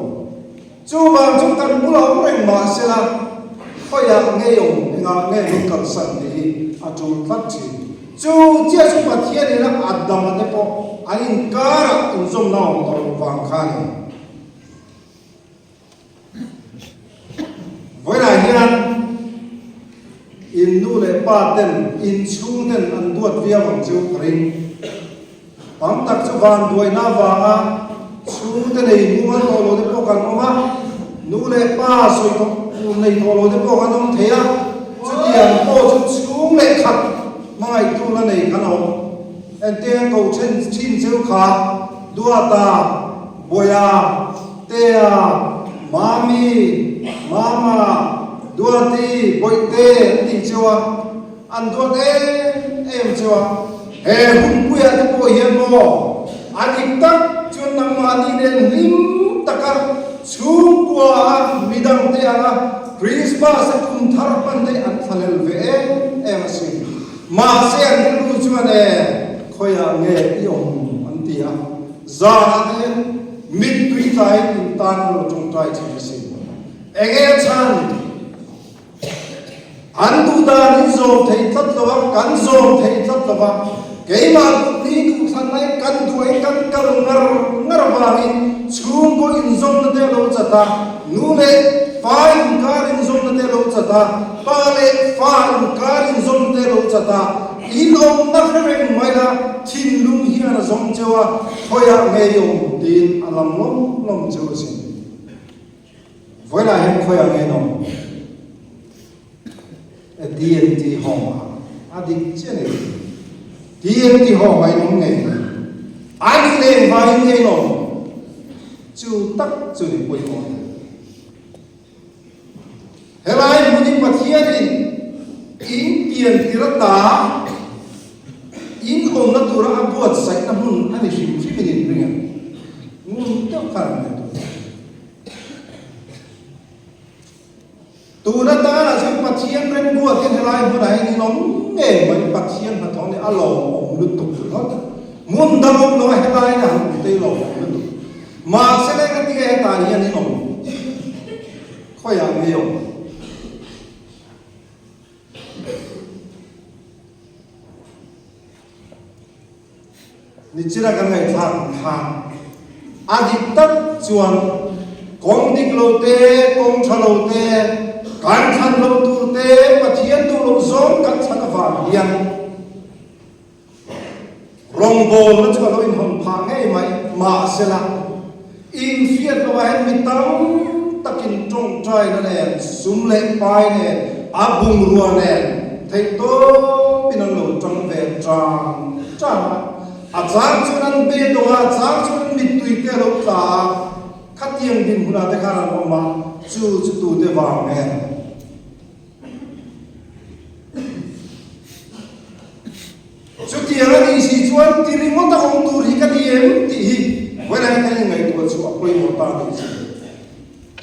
Chuvang chu kan bula awm reng mahsela khawiah nge awm? Engah nge min kalsan tih hi a tul tlat thin. Chu chiah chu Pathian ina Adama te pawh an inkarah inzawmna awm tawh loh vang kha a ni. Vawiinah hian in nu leh pa ten, in chhung ten an duat viau ang chu ka ring. Tam tak chu vanduaina avanga chhungte nei mumal tawh lo te pawh kan awm a, nu leh pa sawi tawh tur nei tawh lo te pawh kan awm thei a, chutiang pawh chu chhung leh khat hmangaihtu la nei kan awm. Entir ko then thin cheu kha Duata, Buaia, Tea, Mami, Mama, Duati, Bawihte an tih cheu a, an duat em em cheu a. He hunpuiah te pawh hian maw a dik tak chuan nangmahni nen hlim taka chhungkua a midangte anga Christmas a kum thar hman te an thlalel ve em em asin. Mahse an rilru chuan e, khawiah nge i awm an ti a, zanah te hian mittui tlaiin in tan an lo tawngtai thin a sin. Enge a chhan? An duh dan in zawm thei tlat lo a, kan zawm thei tlat lo a, keimah duhni duhthlan lai kan duain kan kal ngar ngar avangin chhungkaw inzawmna te a lo chat a, nu leh fa inkar inzawmna te a lo chat a, Pa leh fa inkar inzawm te lo chat a, in awmna hre reng mai la, thinlung hian a zawm cheu a, khawiah ngei awm tiin a lam lawm lawm cheu asin. Vawilah hian khawiah ngei in awm? E DNT home ah a dik chiah ni. DNT home ah in awm ngei mai. A nih leh engvangin nge in awm? Chu tak chu ni pawimawh ni. Helai hmun hi Pathianin in pian tir ata in awmna tura a buatsaihna hmun a ni hrim hrimin in ring a, ngun deuh khan an ngaihtuah thei. Tun atana chuan Pathian rembuatin helai hmunah hian in awm ngei mai, Pathian hnathawh nih a lawmawm lutuk ringawt. Hmun dang awm lo a helai in a han awm te hi lawmawm lutuk. Mahse leh ka tinge hetah hian in awm? Khawiah nge awm? Nichina kan ngaihthlak ang khan a dik tak chuan kawng dik lo te, kawng tha lo te, kan thlan lo tur te, Pathian duh loh zawng kan thlan avang hian Rawngbawlna chu a lo inhawn phah ngei mai, mahsela inhriat lovah hian mi tam takin tawngtaina nen, sum leh pai nen, a bungrua nen theihtawpin an lo tang ve tang tang a. A chang chuan an be dawng a, a chang chuan an mittui te a lo tla a, khatiang dinhmunah te khan an awm a, chu chu tute vang nge? Chutiang a nih si chuan ti ringawt a awm tur hi ka ni em tih hi vawiin hian ngaihtuah chu a pawimawh ta a nih chu.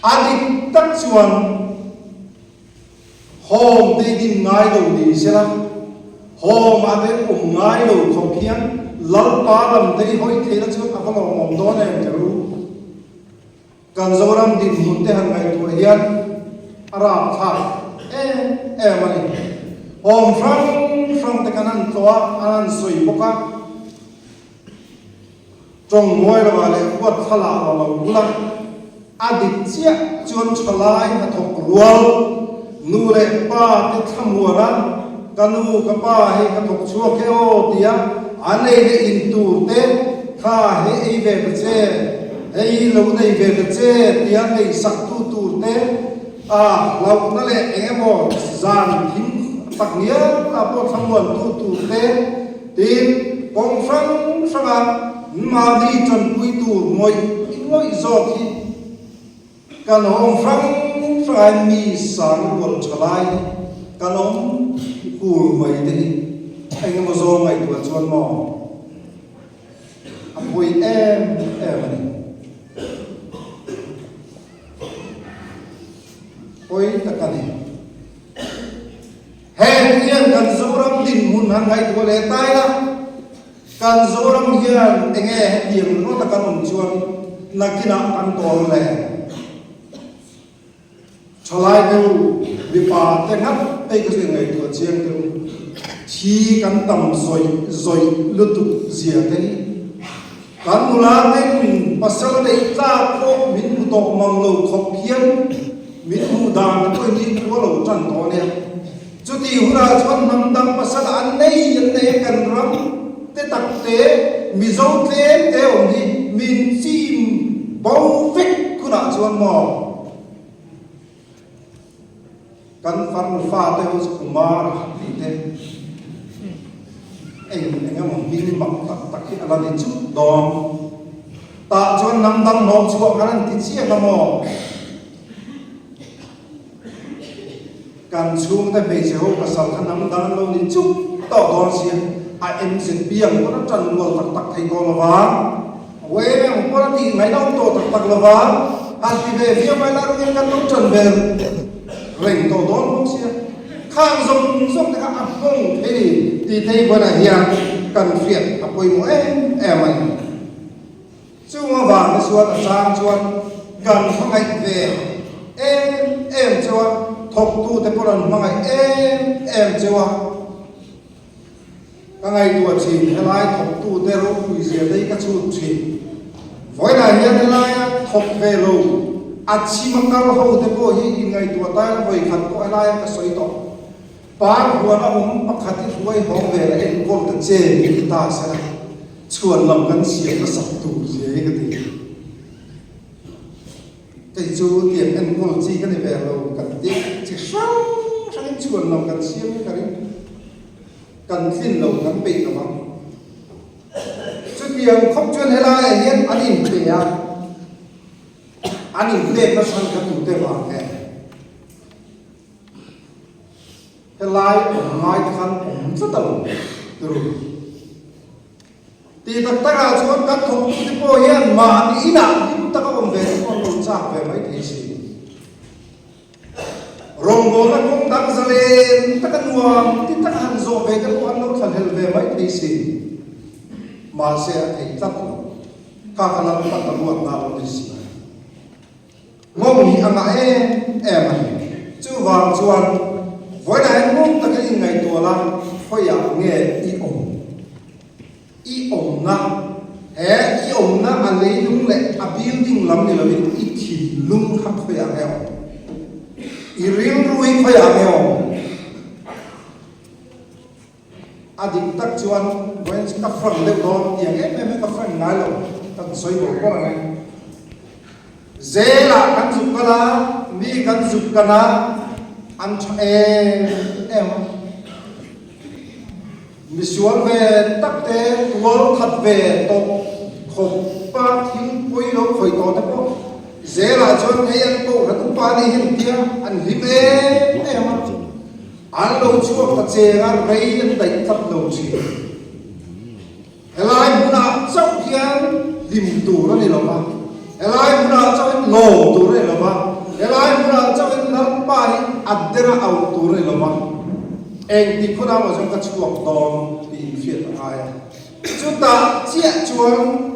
A dik tak chuan home te din ngai lo ni sela, home ah te awm ngai lo khawp hian Lalpa lam te i hawi theihna chuan a va lawmawm dawn em ti ru. Kan Zoram dinhmun te han ngaihtuah hian a rapthlak em em a ni. Awm hrang hrang te kan han tlawh a, an han sawi bawk a. Tawng mawi lovah leh huat thlalah lo lo bula a dik chiah chuan thalai hnathawk rual nu leh pa te thlamuan a, ka nu ka pa hei ka thawk chhuak e aw tia an ei leh in tur te kha hei ei ve ta che. Hei lo nei ve ta che tia neihsak tu tur te a hlauhna leh eng emaw zan thim tak ngial ah pawh thlamuan tu tur te tin kawng hrang hranga mahni tanpui tur ngawih ngawih zawk hi kan awm hrang hrangah hian mi sang rual tha lai hi kan awm hul mai te hi eng emaw zawng ngaihtuah chuan maw A pawi em em a ni. Pawi tak a ni. Heng hian kan Zoram dinhmun han ngaihtuah leh ta ila, kan Zoram hian enge hetiang ringawt a kan awm chuan nakinah kan tawl le. Thalai deuh mipa te ngat phei kha chu inngaihtuah chiang deuh. Thi kan tam zawih zawih lutuk zia te hi kan nula ten pasal neih tlak pawh min hmu tawh mang lo khawp hian min hmuh dan te pawhin hi khua lo tan tawh a nia. Chuti hunah chuan hnam dang pasal an nei an nei a kan ram te tak te Mizo tlem te awm hi min chim bo vek hunah chuan maw Kan farnu fate ho chu Kumar tih te eng eng emaw hming mak tak tak hi a la ni chut dawn. Tah chuan hnam dang hnawh chhuah kan han ti chiang a maw? Kan chhungte hmeichhe ho pasal kha hnam dang an lo ni chut tawh dawn sia, a MZP ang pawn a tan rual tak tak thei tawh lo vang. Wave ang pawn a tih ngaihna awm tawh tak tak lo va, han ti ve viau mai la rungin kan lo ṭan ve reng tawh dawn bawk sia. Khang zawng zawng te kha a hmawng thei ni tih thei buainah hian kan hriat a pawimawh em em a ni. Chung avang te chuan a chang chuan kan hmangaih ve em em cheu a, thawktute pawh an hmangaih em em cheu a. Ka ngaihtuah thin, helai thawktute ropui zia te hi ka chhut thin. Vawiinah hian helaia thawk ve lo, a chhim a kal ho te pawh hi inngaihtuah ta ila vawi khat pawh helaia ka sawi tawh. Par huan a awm pakhat i hruai hawng vel a enkawl ta che min ti ta sela, chhuan lam kan siam hmasak tur zia hi ka ti. Kei chu tiang enkawl chi ka ni ve lo, kan ti chi hrang hrangin chhuan lam kan siam hi ka ring. Kan tlin lo kan peih lo ang. Chutiang khawp chuan helaiah hian an inpe a, an inpek nasa kha tute vang nge? Helai awm ngai te khan awm tlat a lo turu. Tih tak takah chuan kan thawktute pawh hian mahni inah hlim taka awm ve te pawh an lo chak ve mai thei si. Rawngbawlna kawng dang zalen taka nuam ti taka han zawh ve te pawh an lo thlahlel ve mai thei si. Mahse a thei tlat lo. Kha kha Lalpan a ruatna a lo ni si. Nghawng hi a ngah em em a ni. Chuvang chuan vawiinah hian nghawng takin inngaihtuah la, khawiah nge i awm? I awmna, he i awmna a leilung leh a building lam ni loin i thinlung kha khawiah nge awm? I rilru hi khawiah nge awm? A dik tak chuan vawiin chu ka frank deuh dawn tiang em em hi ka frank ngai lo, ka sawi bawrh bawrh ang e. Zelah kan zuk kal a, mi kan zuk kan a, an tha em em a. Misual ve tak te, tual that ve tawh khawpa thil pawi lo khawih tawh te pawh zelah chuan hei an kohhran upa nih hi an tia, an hlim em em a, an lo chhuak ta cheng a, rei an daih tlat lo thin. Helai hmunah chauh hian hlim tur a ni lo va, helai hmunah chauhin lawm tur a ni lo va, helai hmunah chauhin Lalpa hi a dera auh tur a ni lo va, engtik hunah maw chuan ka chhuak dawn tih inhriat a ngai a. Chutah chiah chuan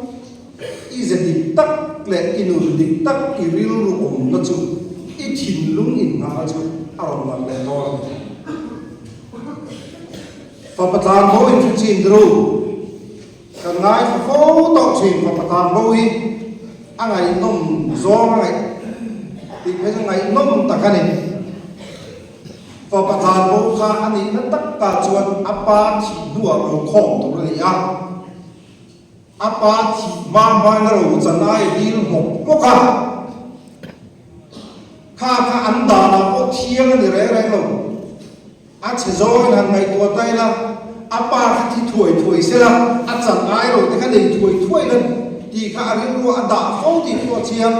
i ze dik tak leh i nun dik tak, i rilru awmna chu, i thinlung innghahna chu a rawn lang leh dawn a ni. Fapa tlan bo in hre chin ru. Kan ngaithla fo tawh thin fapa tlan bo hi a ngaihnawm zawng a ngaih tih phei chu ngaihnawm tak a ni. Fapa tlan bo kha a nihna tak ta chuan a pa thih hnuah ro khawm tur a ni a. A pa thih hma hmain a ro chan ai dil hmawk hmawk a. Kha kha an danah pawh thiang a ni reng reng lo. A chhe zawngin han ngaihtuah ta ila, a pa kha thi thuai thuai sela, a chan ai lo te kha nei thuai thuai la tih kha a rilru a dah fo tih pawh a chiang.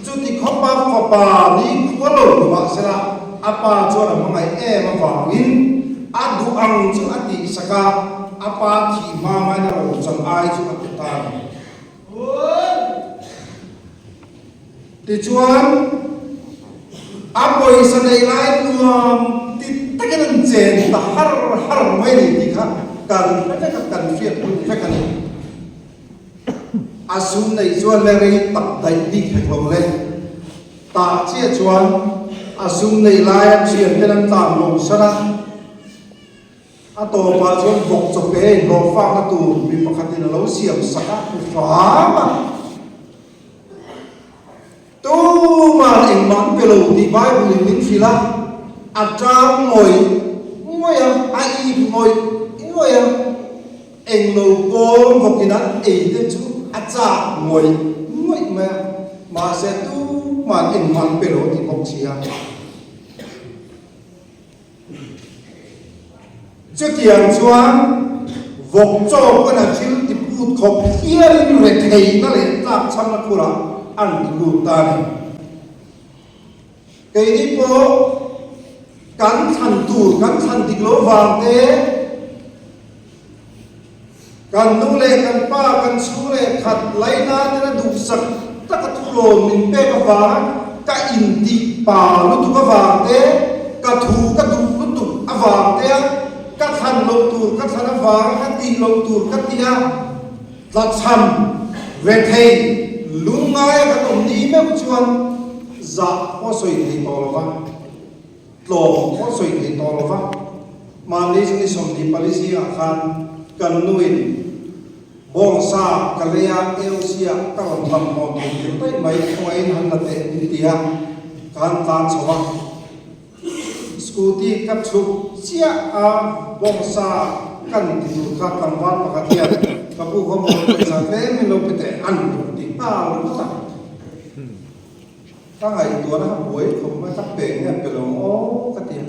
Chuti khawpa fapa ni khua lo ni mah sela, a pa chuan a hmangaih em avangin a duh ang chu a tihsak a, a pa thih hma hmain a ro chan ai chu a pe ta a ni. Tichuan, a pawisa nei lai nuam ti takin an chen ta har har mai ni tih kha kan hre vek a, kan hriat hnu vek a ni. A sum neih chuan le rei tak daih bik hek lo le. Tah chiah chuan. A sum nei laia thianten an tlan lo san a, a tawpah chuan vawk chawpe inhlawhfakna tur mi pakhatin a lo siam sak a, hmu hram a. Tuman engmah an pe lo tih Bible in min hrilh a, a tang ngawih ngawih a, a ip ngawih ngawih a, englo kawl vawkin an ei te chu a chak ngawih ngawih mai a, mahse tuman engmah an pe lo tih bawk si a. Chutiang chuan vawk chaw pawn a thil ti put khawp hialin retheihna leh tlakchhamna khurah an ti lut ta a ni. Keini pawh kan thlan tur kan thlan dik lo vang te, kan nu leh kan pa, kan chhung leh khat laina tena duhsak taka thurawn min pek avanga ka intih pa lutuk avang te, ka thu ka duh lutuk avang te a, ka thlan loh tur ka thlan avanga ka tih loh tur ka ti a, tlachham, rethei, lungngaia kan awm ni meuh chuan zah pawh sawi thei tawh lo va. Tlawm pawh sawi thei tawh lo va, mahni chu ni 24 zingah khan kan nuin bawngsa ka lei a, AOC ah ka rawn lam haw tur tir daih mai, khawngaihin han la teh min ti a, ka han tlan chho a, scooty ka chhuk chiah a, bawngsa kan ti tur kha tlangval pakhat hian ka pu khaw maw pawisa tlem in lo pe teh an rawn ti nghal ringawt a. Ka ngaihtuahna kha buai khawp mai, ka peng nge pe lo ang aw ka ti a,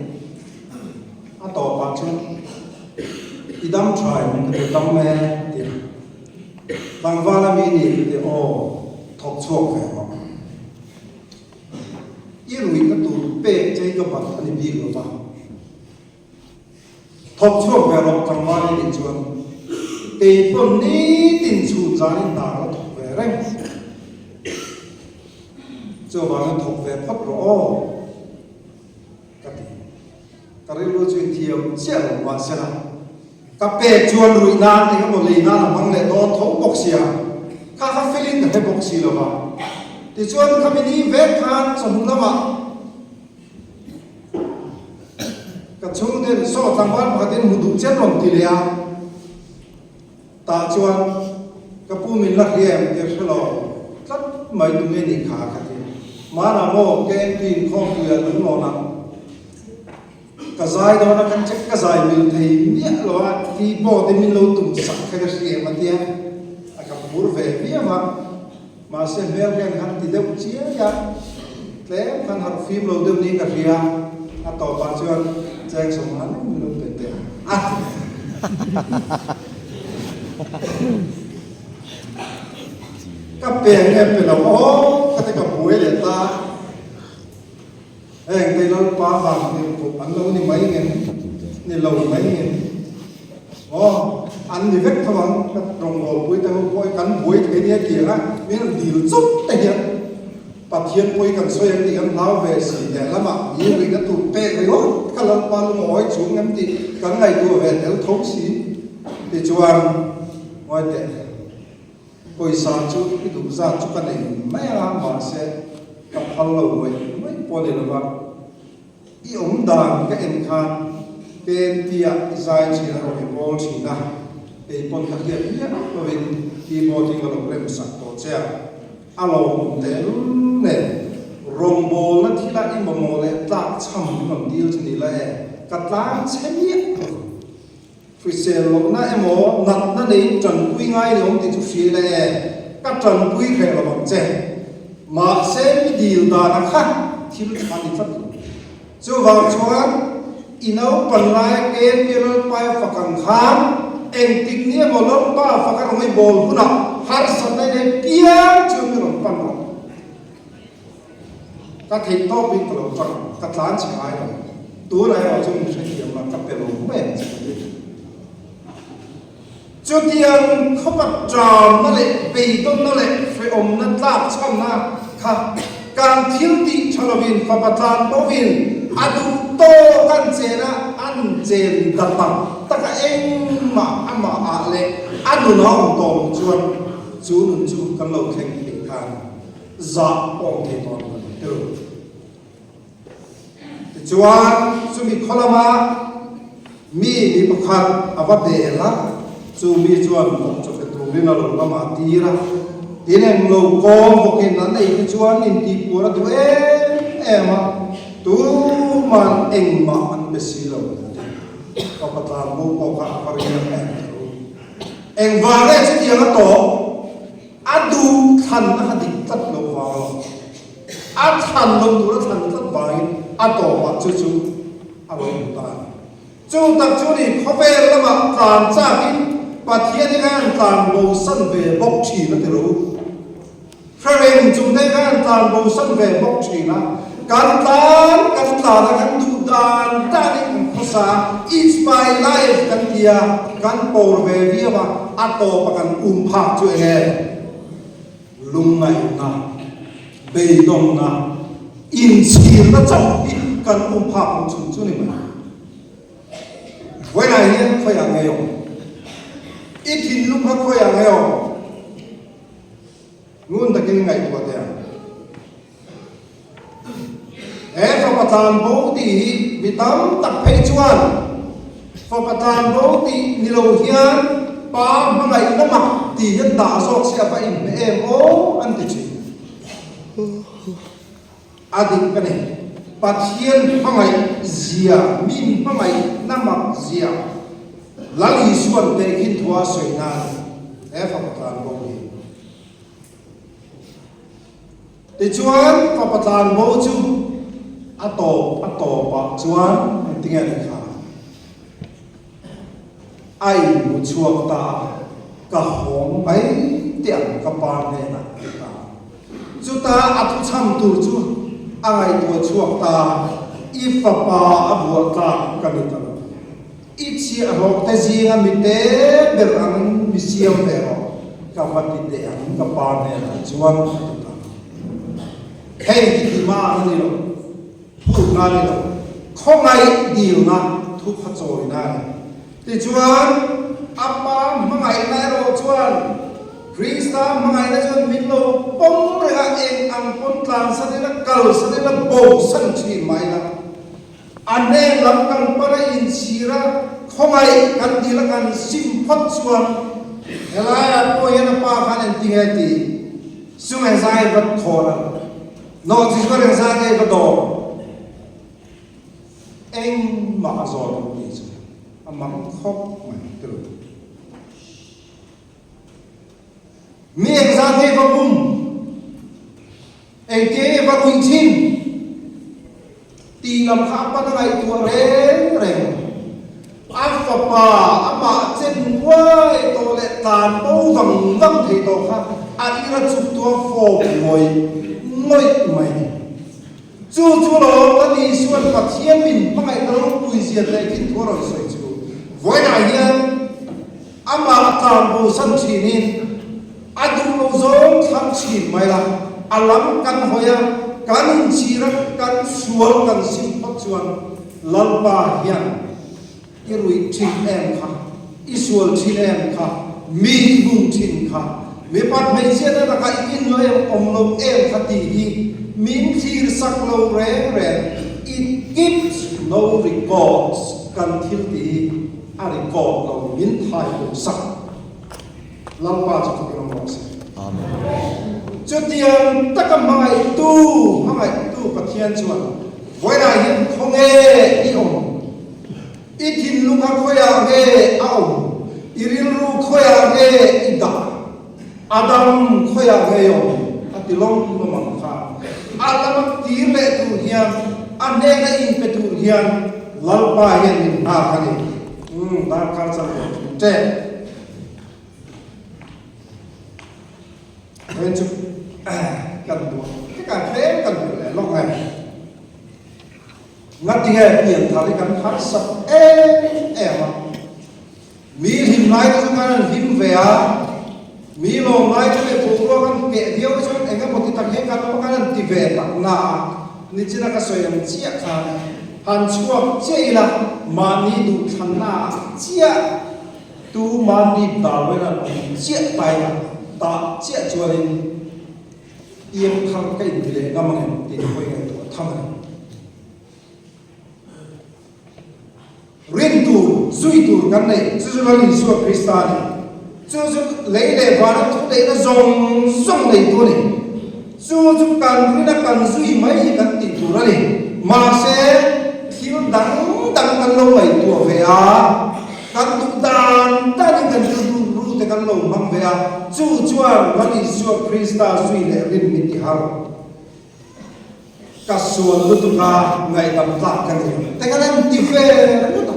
a tawpah chuan i dam tha em ka ti dam e a ti a, tlangval a mi ni ka ti aw thawk chhuak ve rawh, i ruihna tur pek che hi ka bat a ni bik lo va. Thawk chhuak ve rawh tlangval i nih chuan kei pawn nitin chhun zanin hna ka la thawk ve reng. Chuvangin thawk ve phawt rawh aw ka ti. Ka rilru chu inthiam chiah lo mahsela ka pek chuan ruih nan eng emaw lei nan a hmang leh dawn tho bawk sia, kha kha felin ka hre bawk si lo va. Tichuan khami ni vek khan chawhnu lamah, Ka chhungten saw tlangval pakhatin hmu duh chen rawn ti leh a, tah chuan ka pu min la hria em tir hre lo tlat mai tu nge nih kha ka ti. Hmanah maw KNP inkhawmpuiah lunglawn ah ka zai dawn a kan check ka zai mil thei miah lo a, keyboard in min lo tum sak kha ka hria em a tia, a ka phur ve viau a. Mahse hmel hian han ti deuh chiai a, tlem khan harh fim lo deuh niin ka hria, a tawpah chuan cheng sawmnga lek min lo pe teh a ti leh a. Ka pe nge pe lo aw ka ti ka buai leh ta a, heng te Lalpa vang tirhkoh an lo ni mai ngem, ni lo mai ngem. Aw, an ni vek tho ang, ka rawngbawlpui te ho pawh hi kan buai thei nia tiang a, min rawn dil chawp te hian Pathian pawi kan sawi ang tih kan hlau ve si lehlamah mi rina tur pek ringawt kha Lalpa lungawi chung em tih kan ngaihtuah ve tel tho si. Tichuan, ngawi teh, pawisa chu i duh zat chu ka nei mai a, mahse ka phal lo ngawih ngawih pawh a ni lova. I awm dan ka en khan KNT ah i zai thin a rawn i bawl thin a, kei pawn ka hriat miah lovin keyboard hi ka lo rem sak tawh che a, a lawmawm tehlul nen rawngbawlna thila i mamawh leh tlak chham min rawn dil chu ni la e, ka tlang chhe miah lo. Hrisel lohna emaw natna neiin tanpui ngai ni awm tih chu hria ila e, ka tanpui hreh lo ang che. Mahse mi dil dana kha thil tha ni tlat lo. Chuvang chuan i naupan laia KNP Lalpaia fak ang khan engtik ni emaw Lalpa fak a rawn i bawl hunah harsatna i nei piang chu mi rawn pan rawh. Ka theih tawpin ka lo tang, ka tlan chhe ngai lo. Tunah erawh chu min hrethiam la, ka pe lo mai ang che ka ti. Chutiang khawpa ṭamna leh beidawnna leh hrehawmna tlakchhamna kha kan thil tih ṭha lovin fapa tlan bovin a duh tawk an chen a, an chen ta tak tak a, engmah amah ah leh a nunah awm tawh lo chuan chu nun chu kan lo thleng thei khan. Zah pawh thei tawh lo a ni tel. Tichuan, chumi khaw lama mi mi pakhat a va bel a, chu mi chuan vawk chaw pe turin a lo lamah a tir a. Tin eng lo kawm vawkin an ei te chuan intihpuar a duh em em a, tuman engmah an pe si lo a ti. Fapa tlanbo pawh kha a va riak em tho. Engvang nge chutiang a tawh? A duh thlanna kha dik tlat lo vang lo. A thlan lo tur a thlan tlat vangin a tawpah chu chu a lo hmu ta a ni. Chu tak chu ni khawvel lamah tlan chakin Pathian hi khan tlan bosan ve bawk thin a ti lo. Hre reng chung te khan tlan bosan ve bawk thin a. Kan tlan kan tlan a kan duh dan danin kan khawsa a, it's my life kan ti a, kan pawr ve viau a, a tawpa kan um phak chu eng nge? Lungngaihna, beidawnna, inchhirna chauh hi kan um phak lo chung chu ni mai. Vawiinah hian khawiah ngei awm? I thinlung kha khawiah ngei awm? Ngun takin ngaihtuah teh ang. He fapa tlanbo tih hi mi tam tak phei chuan fapa tlanbo tih ni lo hian pa hmangaihna mak tih hian dah zawk se a va inhmeh em aw an ti thin. A dik ka ni. Pathian hmangaih zia, min hmangaihna mak zia Lal Isuan tehkhin thua a sawi nan he fapa tlanbo hi. Tichuan, fapa tlanbo chu a tawp a tawpah chuan engtinge a ni kha? A inhmu chhuak ta a, Ka hawng mai teh ang ka pa hnenah a ti ta. Chuta a thuchham tur chu a ngaihtuah chhuak ta a, I fapa a buah tlak ka ni ta lo. I chhiahhlawh te zinga mi te ber angin mi siam ve rawh, ka va ti teh ang ka pa hnenah chuan a ti ta. Hei hi demand a ni lo, phutna a ni lo, khawngaih dilna thupha chawina a ni. Tichuan, a pa hmangaihna erawh chuan Krista hmangaihna chuan min lo pawm reng a, eng ang pawn tlansan ila, kalsan ila, bosan thin mah ila, A hnen lam kan pan a inchhir a, khawngaih kan dil a kan sim phawt chuan helaiah pawh hian a pa khan engtinge a ti? Sum engzai va thawn a, nawhchi zuar engzai nge va dawr? Engmah a zawn lo tih chu a mak khawp mai tilo. Mi engzat nge va bum? Engtia nge va ruih thin? Tih lam kha a pan a ngaihtuah reng reng. A fapa amah chen nguai tawh leh tlan bo vang vang thei tawh kha a ira chuk tuah fawp ngawih ngawih mai ni. Chu chu lawm kan Isuan Pathian min hmangaihna ropui zia leh khin thu a rawn sawi chu vawiinah hian amah tlan bosan thinin a duh lo zawng thlang thin mai la, a lam kan hawi a, kan inchhir a, kan sual kan sim phawt chuan Lalpa hian I ruih thin em kha, i sual thin em kha, mi i bum thin kha, mipat hmeichhiatna lakah i in lo em awm lo em kha tih hi min thlir sak lo reng reng. It keeps no records, kan thil tih hi a record lo, min thai lo sak. Lalpa chu fakin awm rawh se. Amen. Chutiang taka hmangaihtu, hmangaihtu Pathian chuan vawiinah hian khawnge i awm? I thinlung kha khawiah nge a awm? I rilru khawiah nge i dah? A dam khawiah nge i awm? A ti lawm lawm ang kha. A lama tir leh tur hian, a hnena inpe tur hian Lalpa hian min nghak a ni. Umm, darkar chang lo thung tep. Hei chu kan duh tikah tlem kan duh leh lawk ngai. Ngatinge pian thar hi kan harsat em em a. Mi hlim lai te chu kan han hlim ve a, mi lawm lai te leh boruak an keh viau te chuan eng emaw ti tak hian kan awm a, kan han ti ve tak na a. Nichina ka sawi ang chiah khan han chhuak chiah ila mahni duhthlanna ah chiah Tu mahni dawin an awm chiah tai a, tah chiah chuanin piang thar ka inti leh ngam ang em tih te pawh i ngaihtuah tham a ni. zui tur kan nei, chu chu Lal Isua Krista a ni. Chu chu lei leh vana thuneihna zawng zawng neitu a ni. Chu chu kan rina kan zui mai hi kan tih tur a ni. Mahse, thil dang dang kan lo ngaihtuah ve a, kan duh dan danin kan thil duh ru te kan lo hmang ve a, chu chuan Lal Isua Krista zui leh rin min ti har. Ka sual lutuk a, ngaihdam tlak ka ni lo. Te kan en ti ve ringawt a.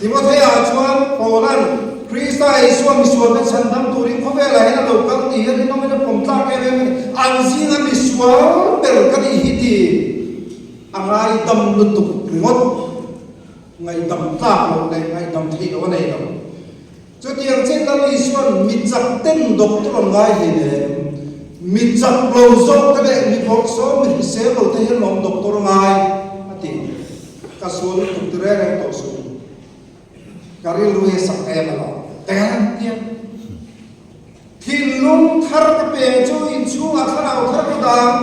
Timothea chuan Paula'n Krista Isua misual te chhandam turin khawvelah hian a lo kal tih hi rinawmin a pawm tlak em em a ni. An zinga misual ber ka nih hi ti a ngaidam lutuk ringawt. Ngaihdam tlak loh leh ngaihdam theih loh a nei lo. Chutiang chin Lal Isua'n mi chak ten doctor an ngai hlei nem. Mi chak lo zawk te leh mi bawrhsawm mi hrisel lo te hian lawm doctor a ngai a ti. Ka sual lutuk ti reng reng tawh suh. Ka rilru hi a sak em alawm. Teng tiang. Thinlung thar ka peng chu inchhungah thlarau thar ka dang.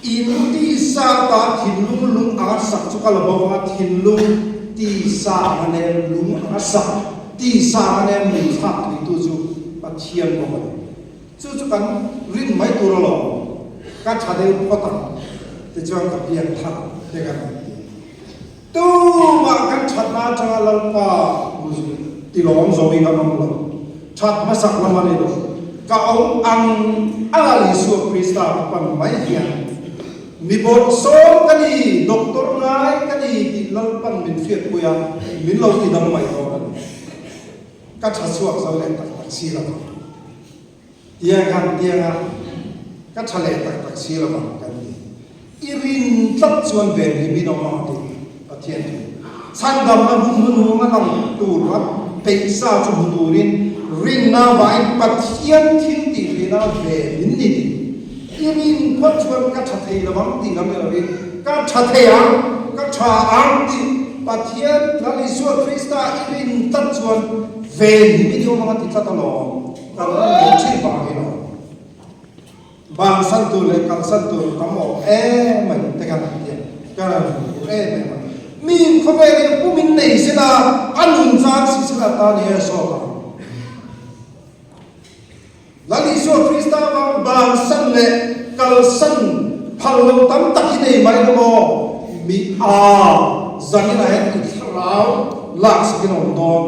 In tisa ta thinlung lung anga sak chu ka la bo vang a, thinlung tisa anga nem lung anga sak, tisa anga nem min thlak theitu chu Pathian bawk a ni. Chu chu kan rin mai tur alawm, ka tha deuh phawt ang tichuan ka pian thar te kan han ti. Tumah kan thatna atanga Lalpa tilawm zawh hi kan awm lo. That hmasak lam a ni lo. Ka awm ang anga Isua Krista ka pan mai hian mi bawrhsawm ka ni, doctor ngai ka ni tih Lalpan min hriatpui a, min lo tidam mai dawn a ni. Ka tha chhuak zo leh tak tak si lo ang. Tiang han tiang a, ka tha leh tak tak si lo ang kan ti. I rin tlat chuan ven hi min awm ang tih Pathian thu. Chhandamna hun hnuhnung a lang tur a peih sa chu hmu turin rinna vangin Pathian thil tih theihna ven in ni tih. I rin phawt chuan ka tha thei lo ang tih lam ni lovin ka tha thei ang, ka tha ang tih Pathian Lal Isua Krista i rin tlat chuan ven hi min awm ang a ti tlat alawm. Kan rin loh thin vang hi lo. Bansan tur leh kalsan tur tam awm em mai te kan han ti a, kan han hmu tur em em a. Mi khawvel hi pum in nei sela, a nun chang si sela tan hi a sawt ang. Lal Isua Krista vang bansan leh kalsan phal lo tam tak hi nei mai lo maw? Mi a zaninah hian i thlarau laksak in a awm dawn.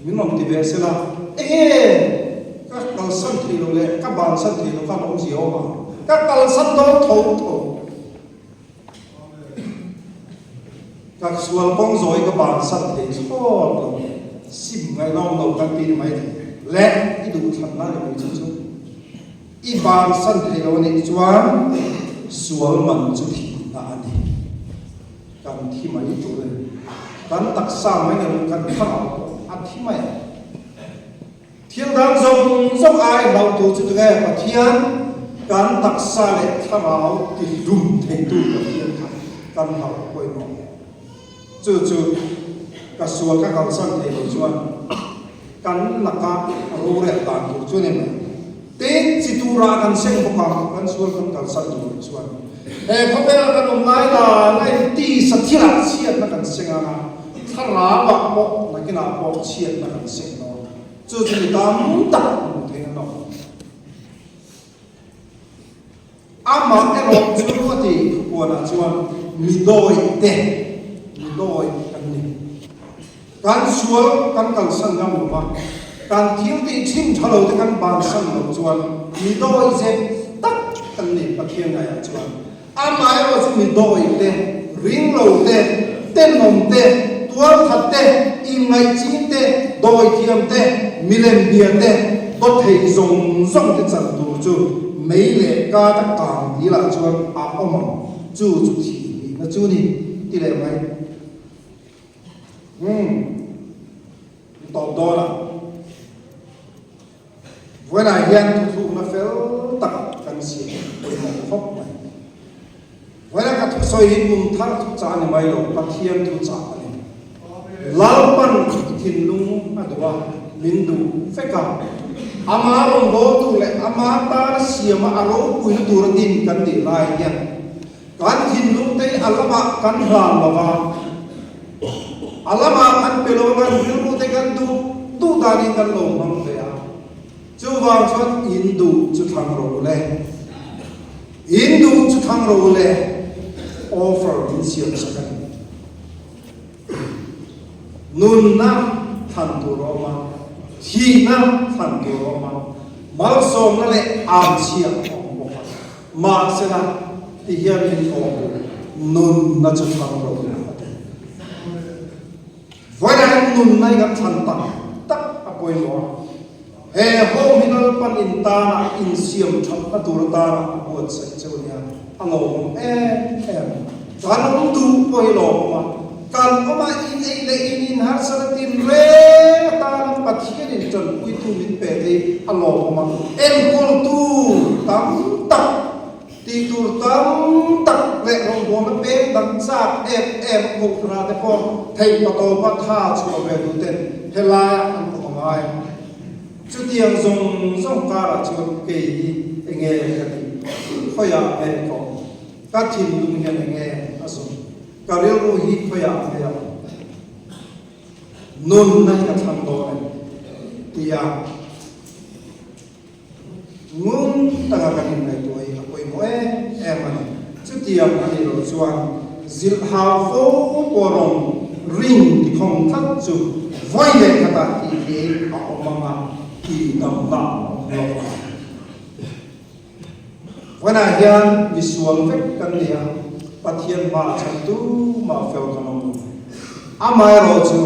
Min rawn ti ve sela, Enge ka kalsan thei lo leh ka bansan thei lo khan awmzia awm ang? Ka kalsan dawn tho tho. Ka sual kawng zawi ka bansan thei thlawt lo. Sim ngaihnawm lo kan ti ni mai thei. Le i duhthlanna ni mai chu chu. I bansan thei lo anih chuan sual man chu thihna a ni. Kan thi mai tur a ni. Kan taksa mai ni lo, kan thlarau pawh a thi mai ang. Thil dang zawng zawng ai hlauh tur chu tunge? Pathian, kan taksa leh thlarau tihlum theitu Pathian kha kan hlauh pawimawh hle. Chu chu ka sual ka kalsan thei lo chuan kan laka rorel dan tur chu a ni mai. Tin, chi turah kan seng bawk a, kan sual kan kalsan tur chuan he khawvela kan awm lai dan a intisa thilah chhiatna kan seng ang a, thlarauah pawh nakinah pawh chhiatna kan seng dawn. Chu chu mi tam tak hmuh theih an awm. Amah erawh chu a ti thupuanah chuan mi dawi te, mi dawi kan ni. Kan sual kan kalsan ngam lo va, kan thil tih thin tha lo te kan bansan lo chuan mi dawi zep tak kan ni Pathian ngaiah chuan. Amah erawh chu mi dawi te, ring lo te, tenawm te, tualthat te, inngaihching te, dawithiam te, milem bia te, dawthei zawng zawng te chan tur chu mei leh ka ta kang dilah chuan a awm ang, chu chu thih nihna chu ni, ti leh mai. Umm, tawp dawn a. Vawiinah hian thuthlukna fel tak kan siam pawimawh khawp mai. Vawiina ka thusawi hi kum thar thuchah a ni mai lo, Pathian thuchah a ni. Lalpan thinlung a duh a, min duh vek a. Ama rawngbawltu leh ama tana siama a ropuina tura din kan nih lai hian kan thinlung te hi a lamah kan hlan lo va. A lamah kan pe lo kan rilru te kan duh duh danin kan lo hmang ve a. Chuvang chuan in duh chu thlang rawh u le. In duh chu thlang rawh u le. Offer min siam sak a ni. Nunna thlan tur a awm a, thihna thlan tur a awm a, malsawmna leh anchhia a awm bawk a. Mahsela, ti hian min awm u, nunna chu thlang rawh u a ti. Vawiinah hian nunna hi kan thlan tak tak a pawimawh a. He home hi Lalpan in tana insiam thatna tur atana a buatsaih cheu nia, a lawmawm em em. Kan awm duh pawh hi lawmawm a, kan awm a in ei leh in in harsat a tin reng atana Pathianin tanpuitu min pe te hi a lawmawm a, enkawltu tam tak, tih tur tam tak leh rawngbawlna peng dang chak em em a kohhran te pawh theih patawpa tha chhuah ve duh ten helaiah an awm a ngai. Chutiang zawng zawng karah chuan kei hi enge ka tih? Khawiah nge ka awm? Ka thinlung hian enge a zawm? Ka rilru hi khawiah nge a awm? Nunna hi ka thlang dawn em? Tia Ngun taka kan inngaihtuah hi a pawimawh em em a ni. Chutiang a nih loh chuan zilhhau fo pawh rawn ring tikhawng tlat chu vawi leh khatah tih hi a awm ang a, tih damna a awm lo ang. Vawiinah hian misual vek kan ni a, Pathian hmaah chuan tumah fel kan awm lo. Amaherawhchu,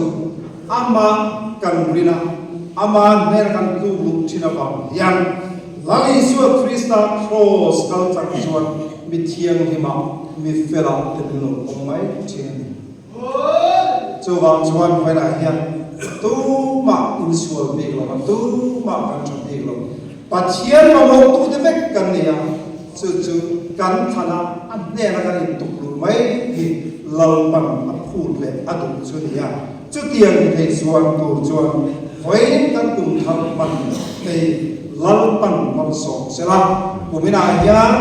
amah kan rin a, ama hnena kan tluk luh thin avang hian Lal Isua Krista kraws kal tlang chuan mi thianghlimah, mi felah te min lo awm mai thin a ni. Chuvang chuan vawiinah hian tumah insual bik lo a, tumah kan tha bik lo. Pathian mamawhtute vek kan ni a, chu chu kan thlan a, a hnena kan intuk luh mai hi Lalpan a phut leh a duh chu ni a. Chutiang ni thei chuan tur chuan vawiin kan kum thar hman hei Lalpan malsawm se la, kuminah hian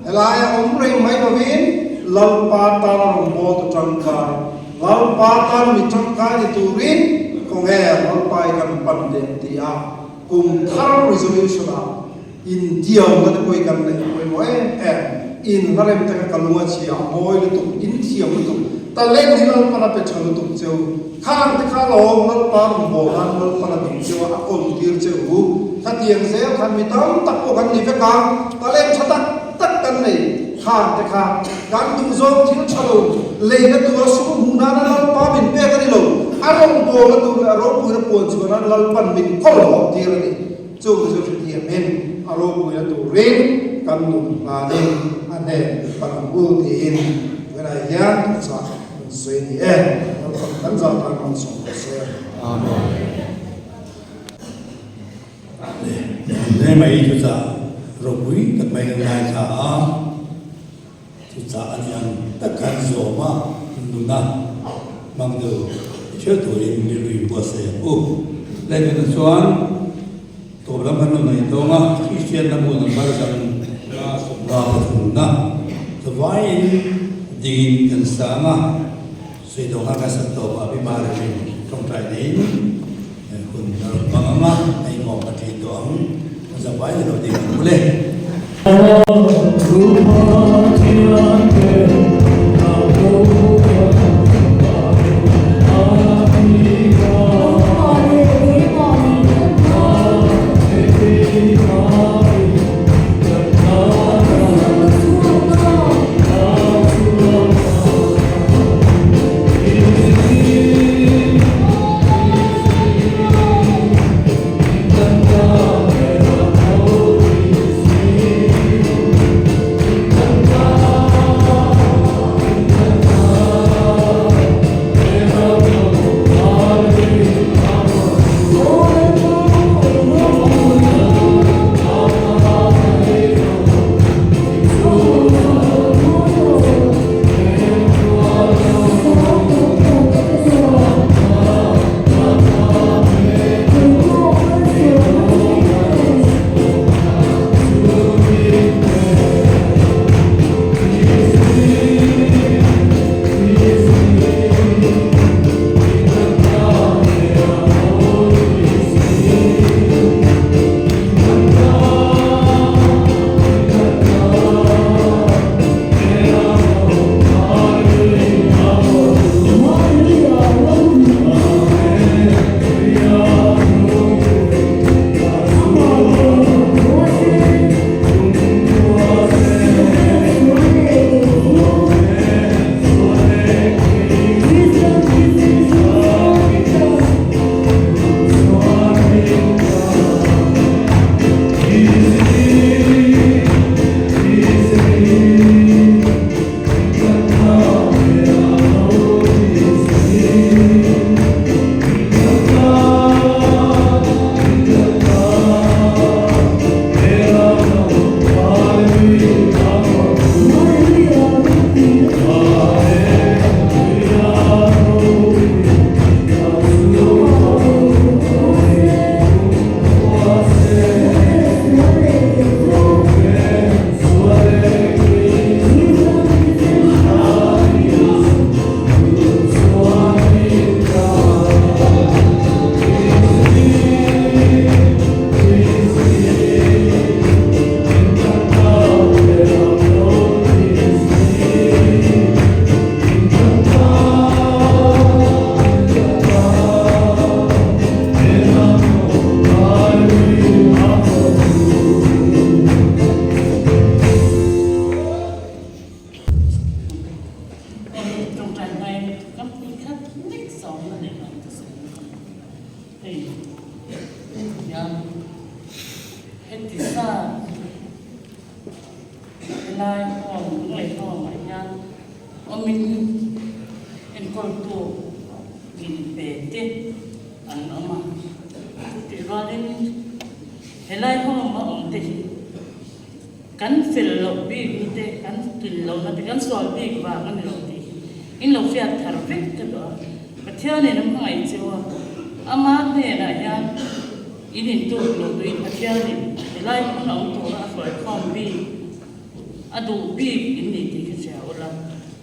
helaia awm reng mai lovin Lalpa tan rawngbawltu tangkai, Lalpa tan mi tangkai ni turin khawnge Lalpa hi kan pan leh ti a, Kum thar resolution ah intiamna te pawh hi kan neih pawimawh em em. In hla rem te kha ka lung a chhia, a mawi lutuk, in thiam lutuk, talent hi Lalpan a pe tha lutuk cheu. Khang te kha lawm Lalpa rawn bawl nan Lalpan a duh cheu a, a kawn tir cheu u. Khatiang zel khan mi tam tak pawh kan ni vek a, talent tha tak tak kan nei. Khang te kha kan duhzawng thil tha lo leina tura sum hmuh nana Lalpa min pek a ni lo, a rawngbawlna tur leh a ropuina puan chhuah nan Lalpan min kawl hawh tir a ni. Chung chu hrethiamin a ropuina turin kan nun hlanin a hnen pan ang u tiin tunah hian thuchah kan sawi a ni e. Lalpan kan zah tan rawn sawm rawh se. Amen. Hle mai thuchah ropui tak mai kan ngaithla a, thuchah a ni ang tak khan zawm a nuna hmang deuh theuh turin rilru in buatsaih ang u. Lehkhatah chuan tawp lam kan lo nei dawng a, Kristian lam u number dang la sawmna pathumna zavaiin dingin kan sang a, sawi dawng khan kan sat tawp a, Bimar in tawngtai neiin Hun a rawn hmang ang a, a inngawk a ṭin tawh ang. A zavai ni lo ding ang mawle. Hei hian heti zat helai home Lunglei home ah hian awmin enkawltu min pe te an awm a, chutih rualin helai home a awm te hi kan fel loh bik na te, kan tlin loh na te, kan sual bik vang a ni lo tih hi in lo hriat thar vek ka duh a, Pathianin a hmangaih cheu a, ama hnenah hian in intuk loh duhin Pathianin helai hmun a awm tura a hruaikhawm bik a duh bik in ni tih ka hria ula,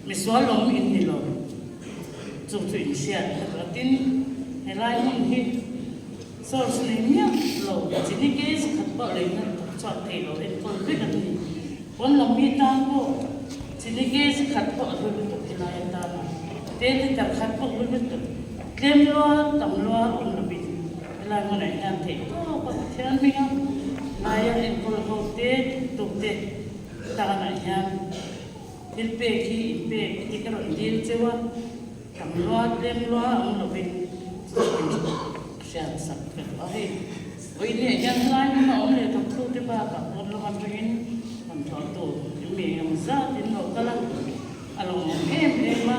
misual awm in ni lo, chu chu in hriat ka duh a, tin helai hmun hi source nei miah lo, chini case khat pawh leina tak chhuak thei lo enkawl vek an ni. Pawn lam mi tan pawh chini case khat pawh a hlu lutuk helai atana te liter khat pawh hlu lutuk, tlem lua tam lua awm lovin helai hmunah hian theih tawp a Pathian hminga laia enkawl ho te tute tanah hian thil pek hi in pek hi ka rawn dil cheu a, tam lua tlem lua awm lovin hriat sak ka duh a hei. Vawiin hian helai hmun a awm leh thawk thu te bakah pawn lam atangin rawn thawh tur mi engemaw zat in lo kal a, a lo awm em em a,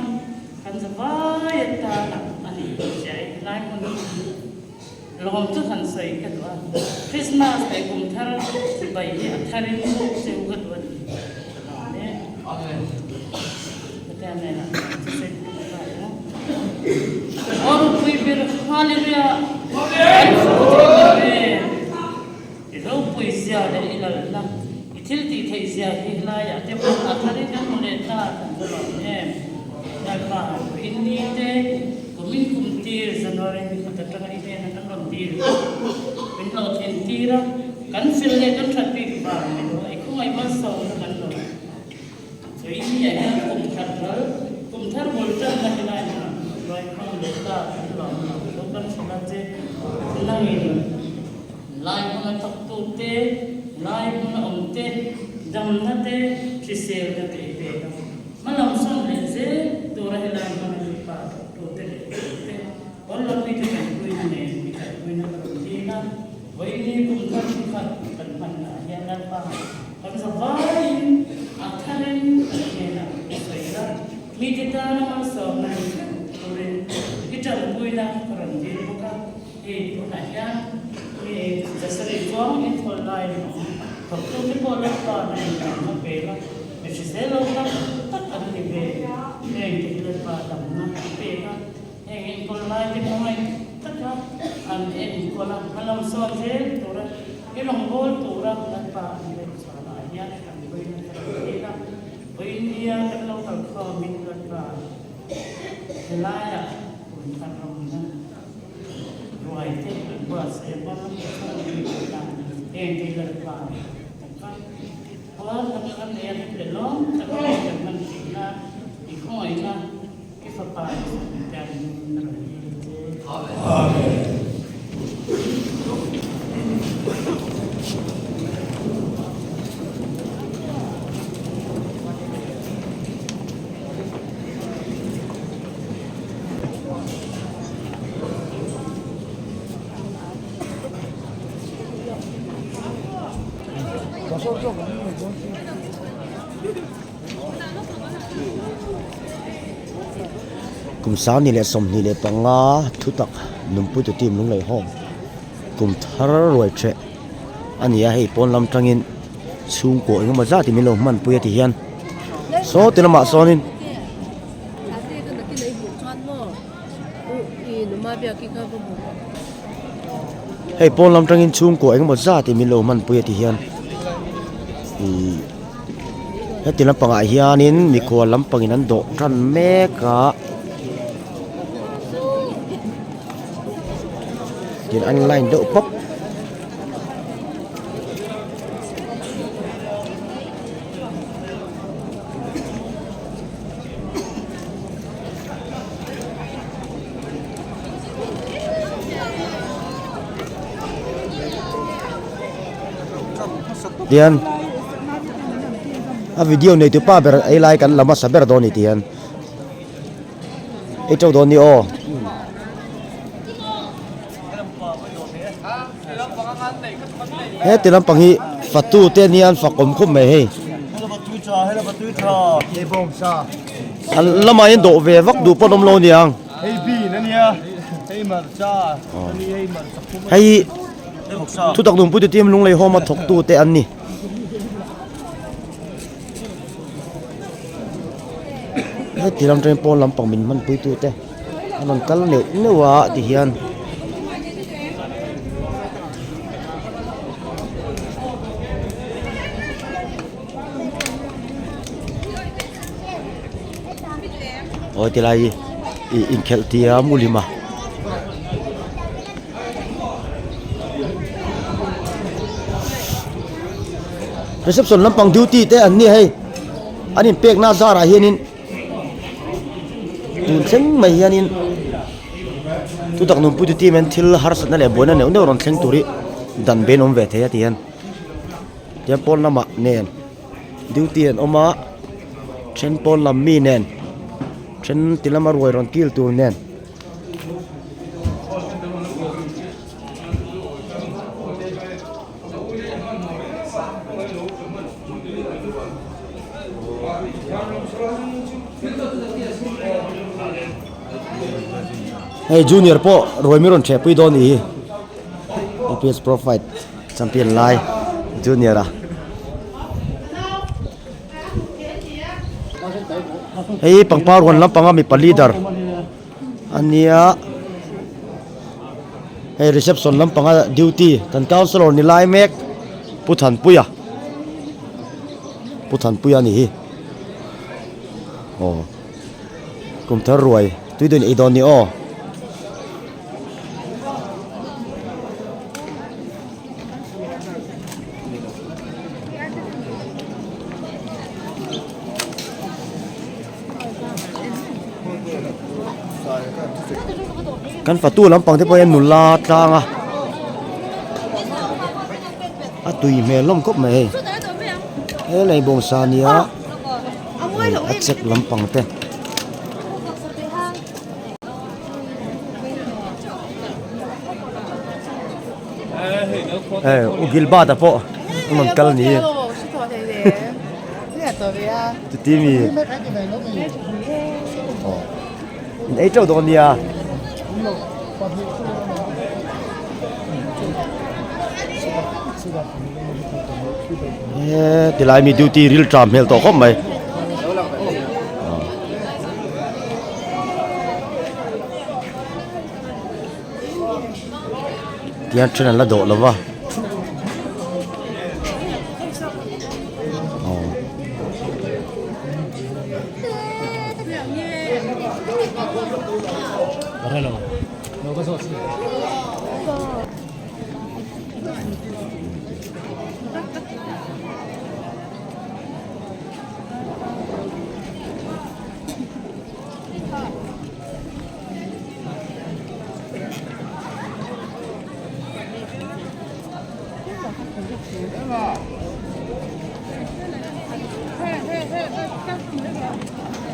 kan za vai atana a ni tih hria in helai hmun hi lawm chu han sawi ka duh a, Christmas leh kum thar chibai hi a thar in buk cheu ka duh a ni ka lawm e. Pathian hnenah chu sawi ka duh ta ang. Aw ropui ber Hallelujah! Kan fak che ber e. I ropui zia leh i lalna, i thil tih theih zia hi helaiah te pawh a tharin kan hmu leh ta kan va lawm em. Lalpa, in ni te kumin kum tir January ni khat atanga i hnena kan rawn dil min hlawh thin tir a, kan fel leh kan that bik vang ni lo a, i khawngaih malsawmna kan lo. Tuinia hian kum thar ral, kum thar bul tanna helai hmunah Ruaikhawm leh ta kan lawm lo lo kan hrilh a che. Nangin lai hmuna thawktute, lai hmuna awmte, damna te, hriselna te i pek a. Hmalam sawn leh zel tura helai hmuna mipa thawktute leh tute, pawn lam mite tanpuina nen i tanpuina ka rawn dil a. Vawiini kum thar chu khat kan hmanna ah hian Lalpa kan za vaiin a tharin kan hnenah i sawi la, mite tana malsawmna ni theuh turin i tanpuina ka rawn dil bawk a, hei tunah hian mi zasarih chuang enkawl laiin a awm, thawktute pawh Lalpa na inrangna pe la, mi hrisel lo tak tak an ni ve, heng te hi Lalpa damna a pek a. Heng enkawl laite hmangaih taka an enkawl a, hmalam sawn zel tura i rawngbâwl tura Lalpa an rem chhuahnaah hian kan vawiin a rawn dil a, vawiin nia kan lo kal khawmin Lalpa helaiah kum thar rawngna ruai te an buatsaih a, hmalam ta chhungin Lalpa heng te Lalpa taka puar taka kan nei a, hlim leh lawm taka kan hman theih nan i khawngaihna I fapa kan rawn dil che. Amen. Kum sangni leh 25 thutak nunpuitu team lunglei home kum thar ruai theh a ni a hei pawn lam tangin chhungkaw engemaw zat in min lo hmanpui a ti hian saw ti lamah sawnin. Hei pawn lam tangin chhungkaw engemaw zat in min lo hmanpui a ti hian ihh heti lampangah hianin mikhual lampangin an dawh tan mek a tin an line deuh pawp. Tihian a video nei tu pa ber ei lai kan la hmasa ber dawn a ni tihian ei teuh dawn a ni aw. He ti lampang hi fatu te ania an fak awm khawp mai hei. An lamah hian dawh ve vak duh pawh an awm lo aniang. Hei hi thutak nunpui tu team Lunglei home a thawk tu te an ni. Heti lam atangin pawn lampang min hmanpui tu te an rawn kal neuh neuh a ti hian aw tilai hi ih inkhelh tia mu lim a. Reception lampang duty te an ni a hei an inpekna zarah hianin tun thleng mai hianin thutak nunpui tu team hian thil harsatna leh buaina neuh neuh rawn thleng tur hi dan ben awm ve thei a ti hian tihian pawn lamah nen duty an awm a then pawn lam mi nen then ti lama ruai rawn kil tur nen. Hei junior pawh ruai mi rawn ṭheh pui dawn nih hi OPS Pro Fight champion lai junior a hei pangpar huan lampanga mipa leader a nia hei reception lampanga duty kan councellor ni lai mek Pu Thanpuia Pu Thanpuia a ni hi aw kum thar ruai tui dawn ei dawn ni aw. Kan fatu lampang te pawh hian nula tlang a a tui hmel hlawm khawp mai hei he lei bawngsa nia a chek lampang te. Hei u Gilbert-a pawh a rawn kal ni chuti mi aw in ei teuh dawn nia he tilai mi duty ril tram hmel tawh khawp mai. Tihian then an la dawh lo va aw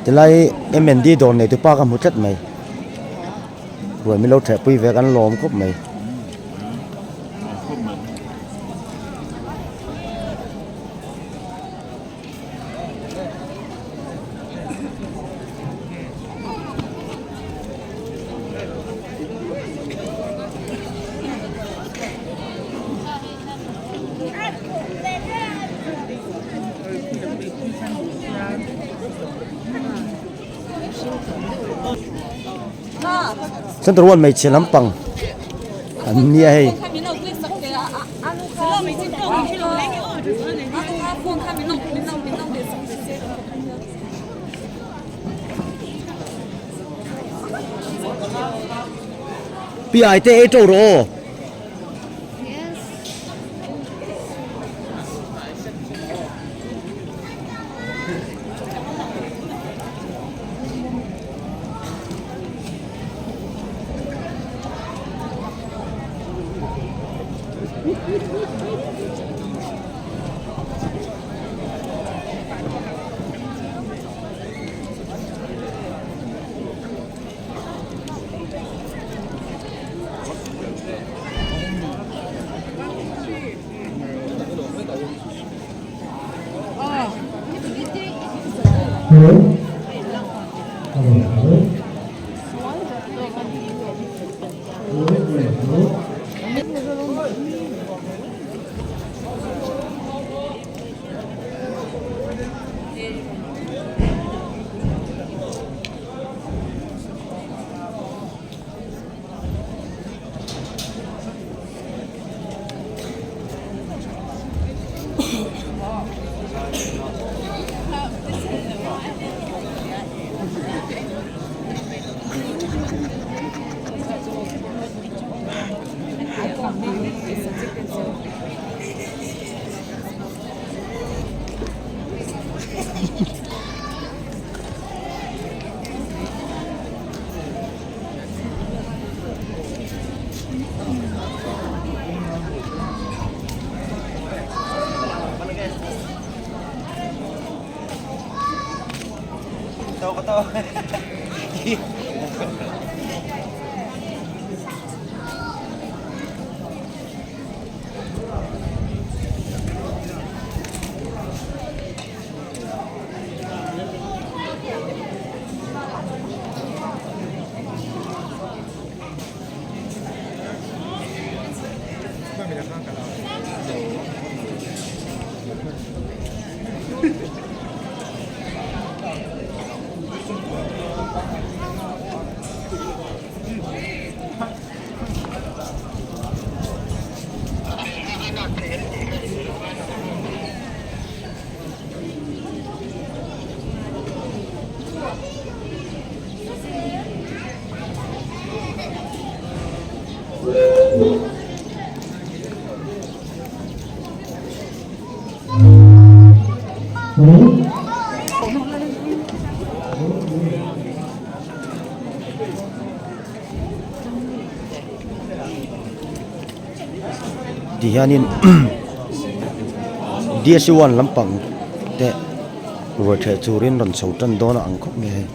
Tilai M and D dawr nei tupa ka hmu tlat mai ruai min lo theh pui ve kan lawm khawp mai. Center one hmeichhe lampang an nia hei. Pi ai te ei teuh rawh aw. Ti hianin DSC one lampang te ruai theh turin rawn chho tan dawn a ang khawp mai a hei.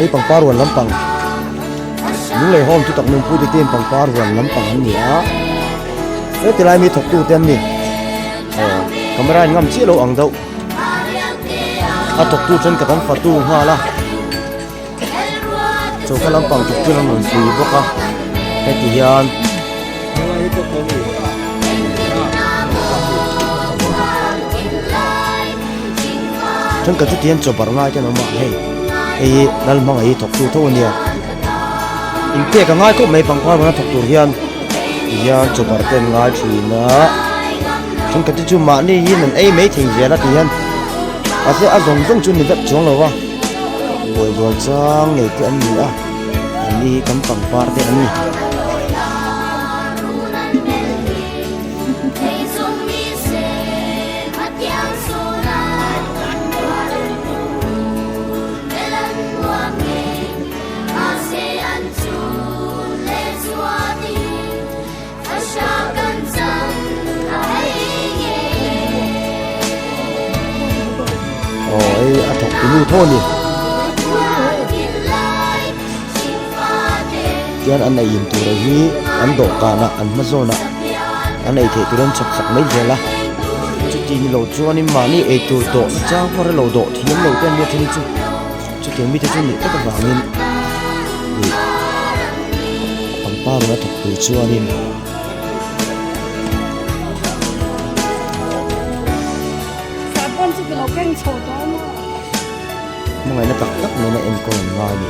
Hei pangpar huan lampang Lunglei home chu tak nunpui te team pangpar huan lampang an ni a heti lai mi thawktu te an ni aw camera in ngam chiah lo ang deuh a thawktu chuan ka kan fatu nghal a choka lampang thawk chu an rawn pui bawk a heti hian. Thenkhat chu tihian chaw bar ngai te an awm a hei hei hi Lalhmanga hi thawktu tho a nia inpek a ngai khawp mai pangpar vanga thawk tur hian tihian chaw bar te an ngai thin a thenkhat te chu mahni hi an ei mai thei zel a tihian mahse a zawng zawng chu ni vek chuang lo va buai zual chang nei te an ni a an ni hi kan pangpar te an ni. Aw hei a thawk tunu tho a ni tian an ei in tur hi an dawhkanah an hma zawnah an ei theih tur an chhawp sak mai zel a chuti ni lo chuanin mahni ei tur dawh na chang pawh relo dawh thiam lo te an nia then hi chu chutiang mite chu nih tak avangin ih pangpar rawn a thawk tur chuanin. Hmangaihna tak tak nena enkawl an ngai a ni.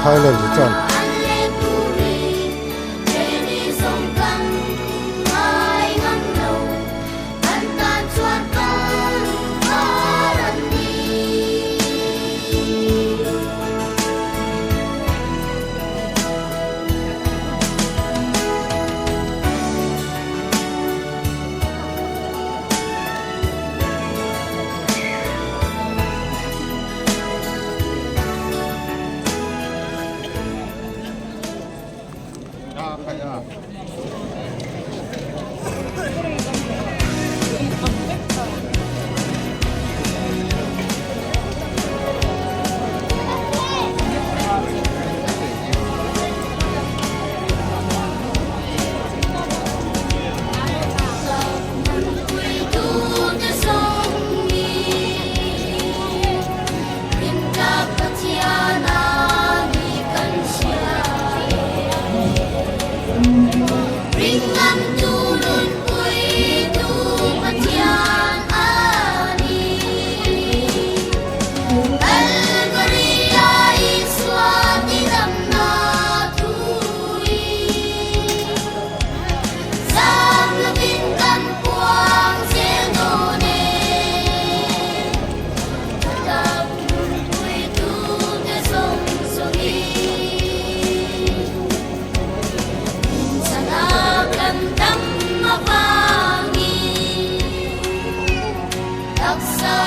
Thailand return.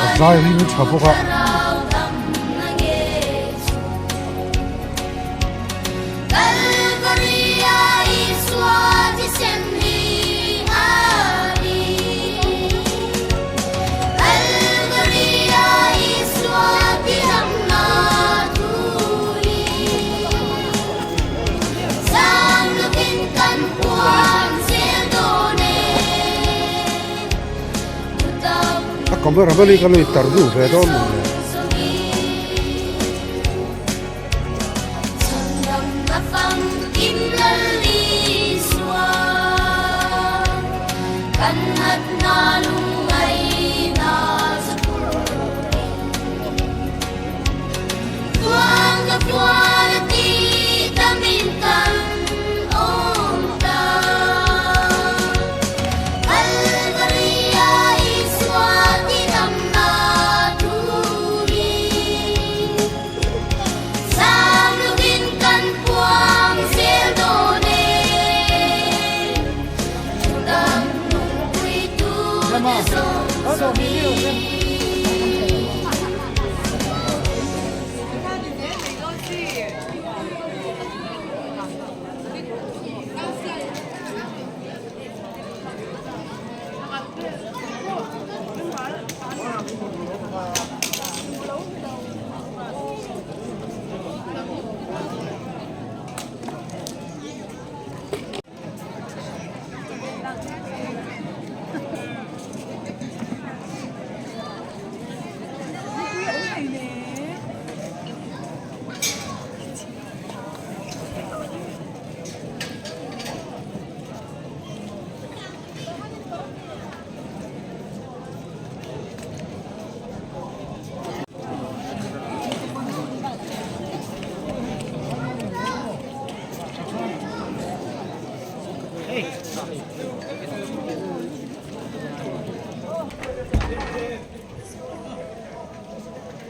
A zai ring tha bawk a. A camera man hi kan interview ve dawn maw le.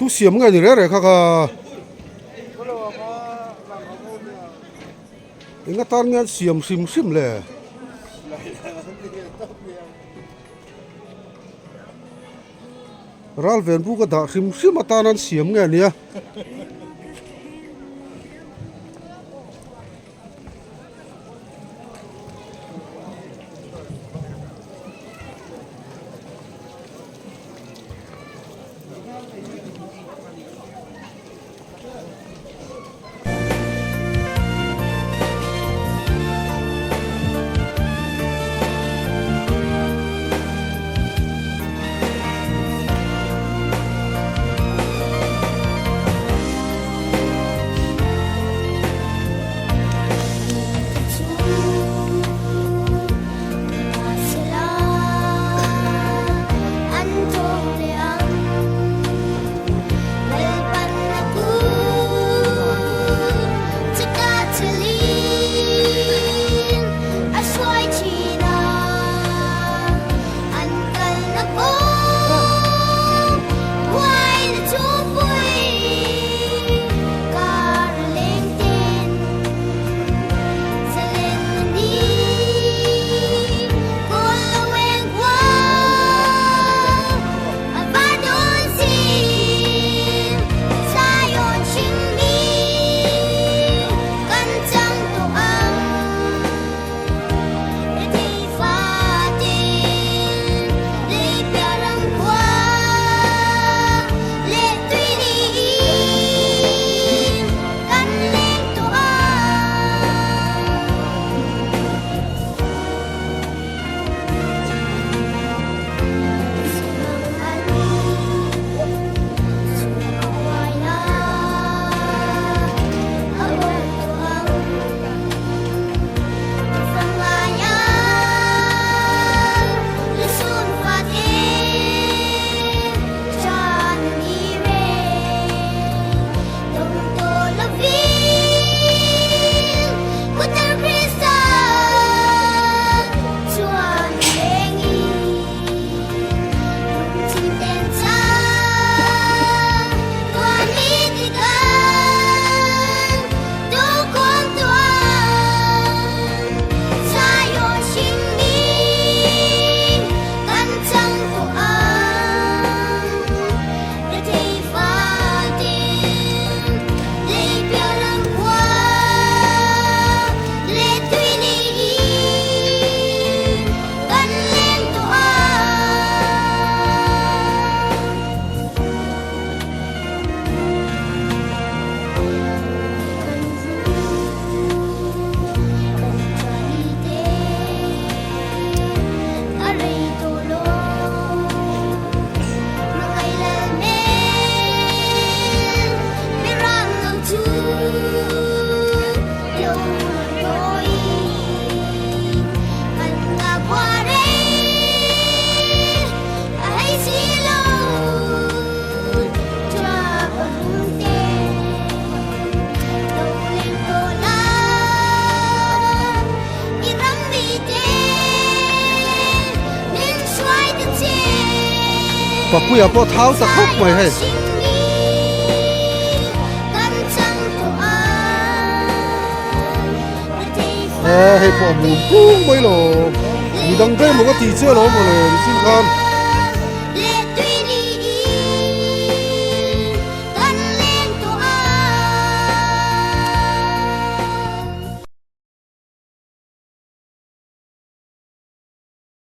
Tu siam nge ni reh reh kha kha eng atan nge an siam hrim hrim le. Ral ven buk a dah hrim hrim atan an siam nge nia. Papuia pawh thau ta khawp mai hei. Hei pawh a mum kung mai lo. Midang te maw ka tih che lo maw le nichin khan.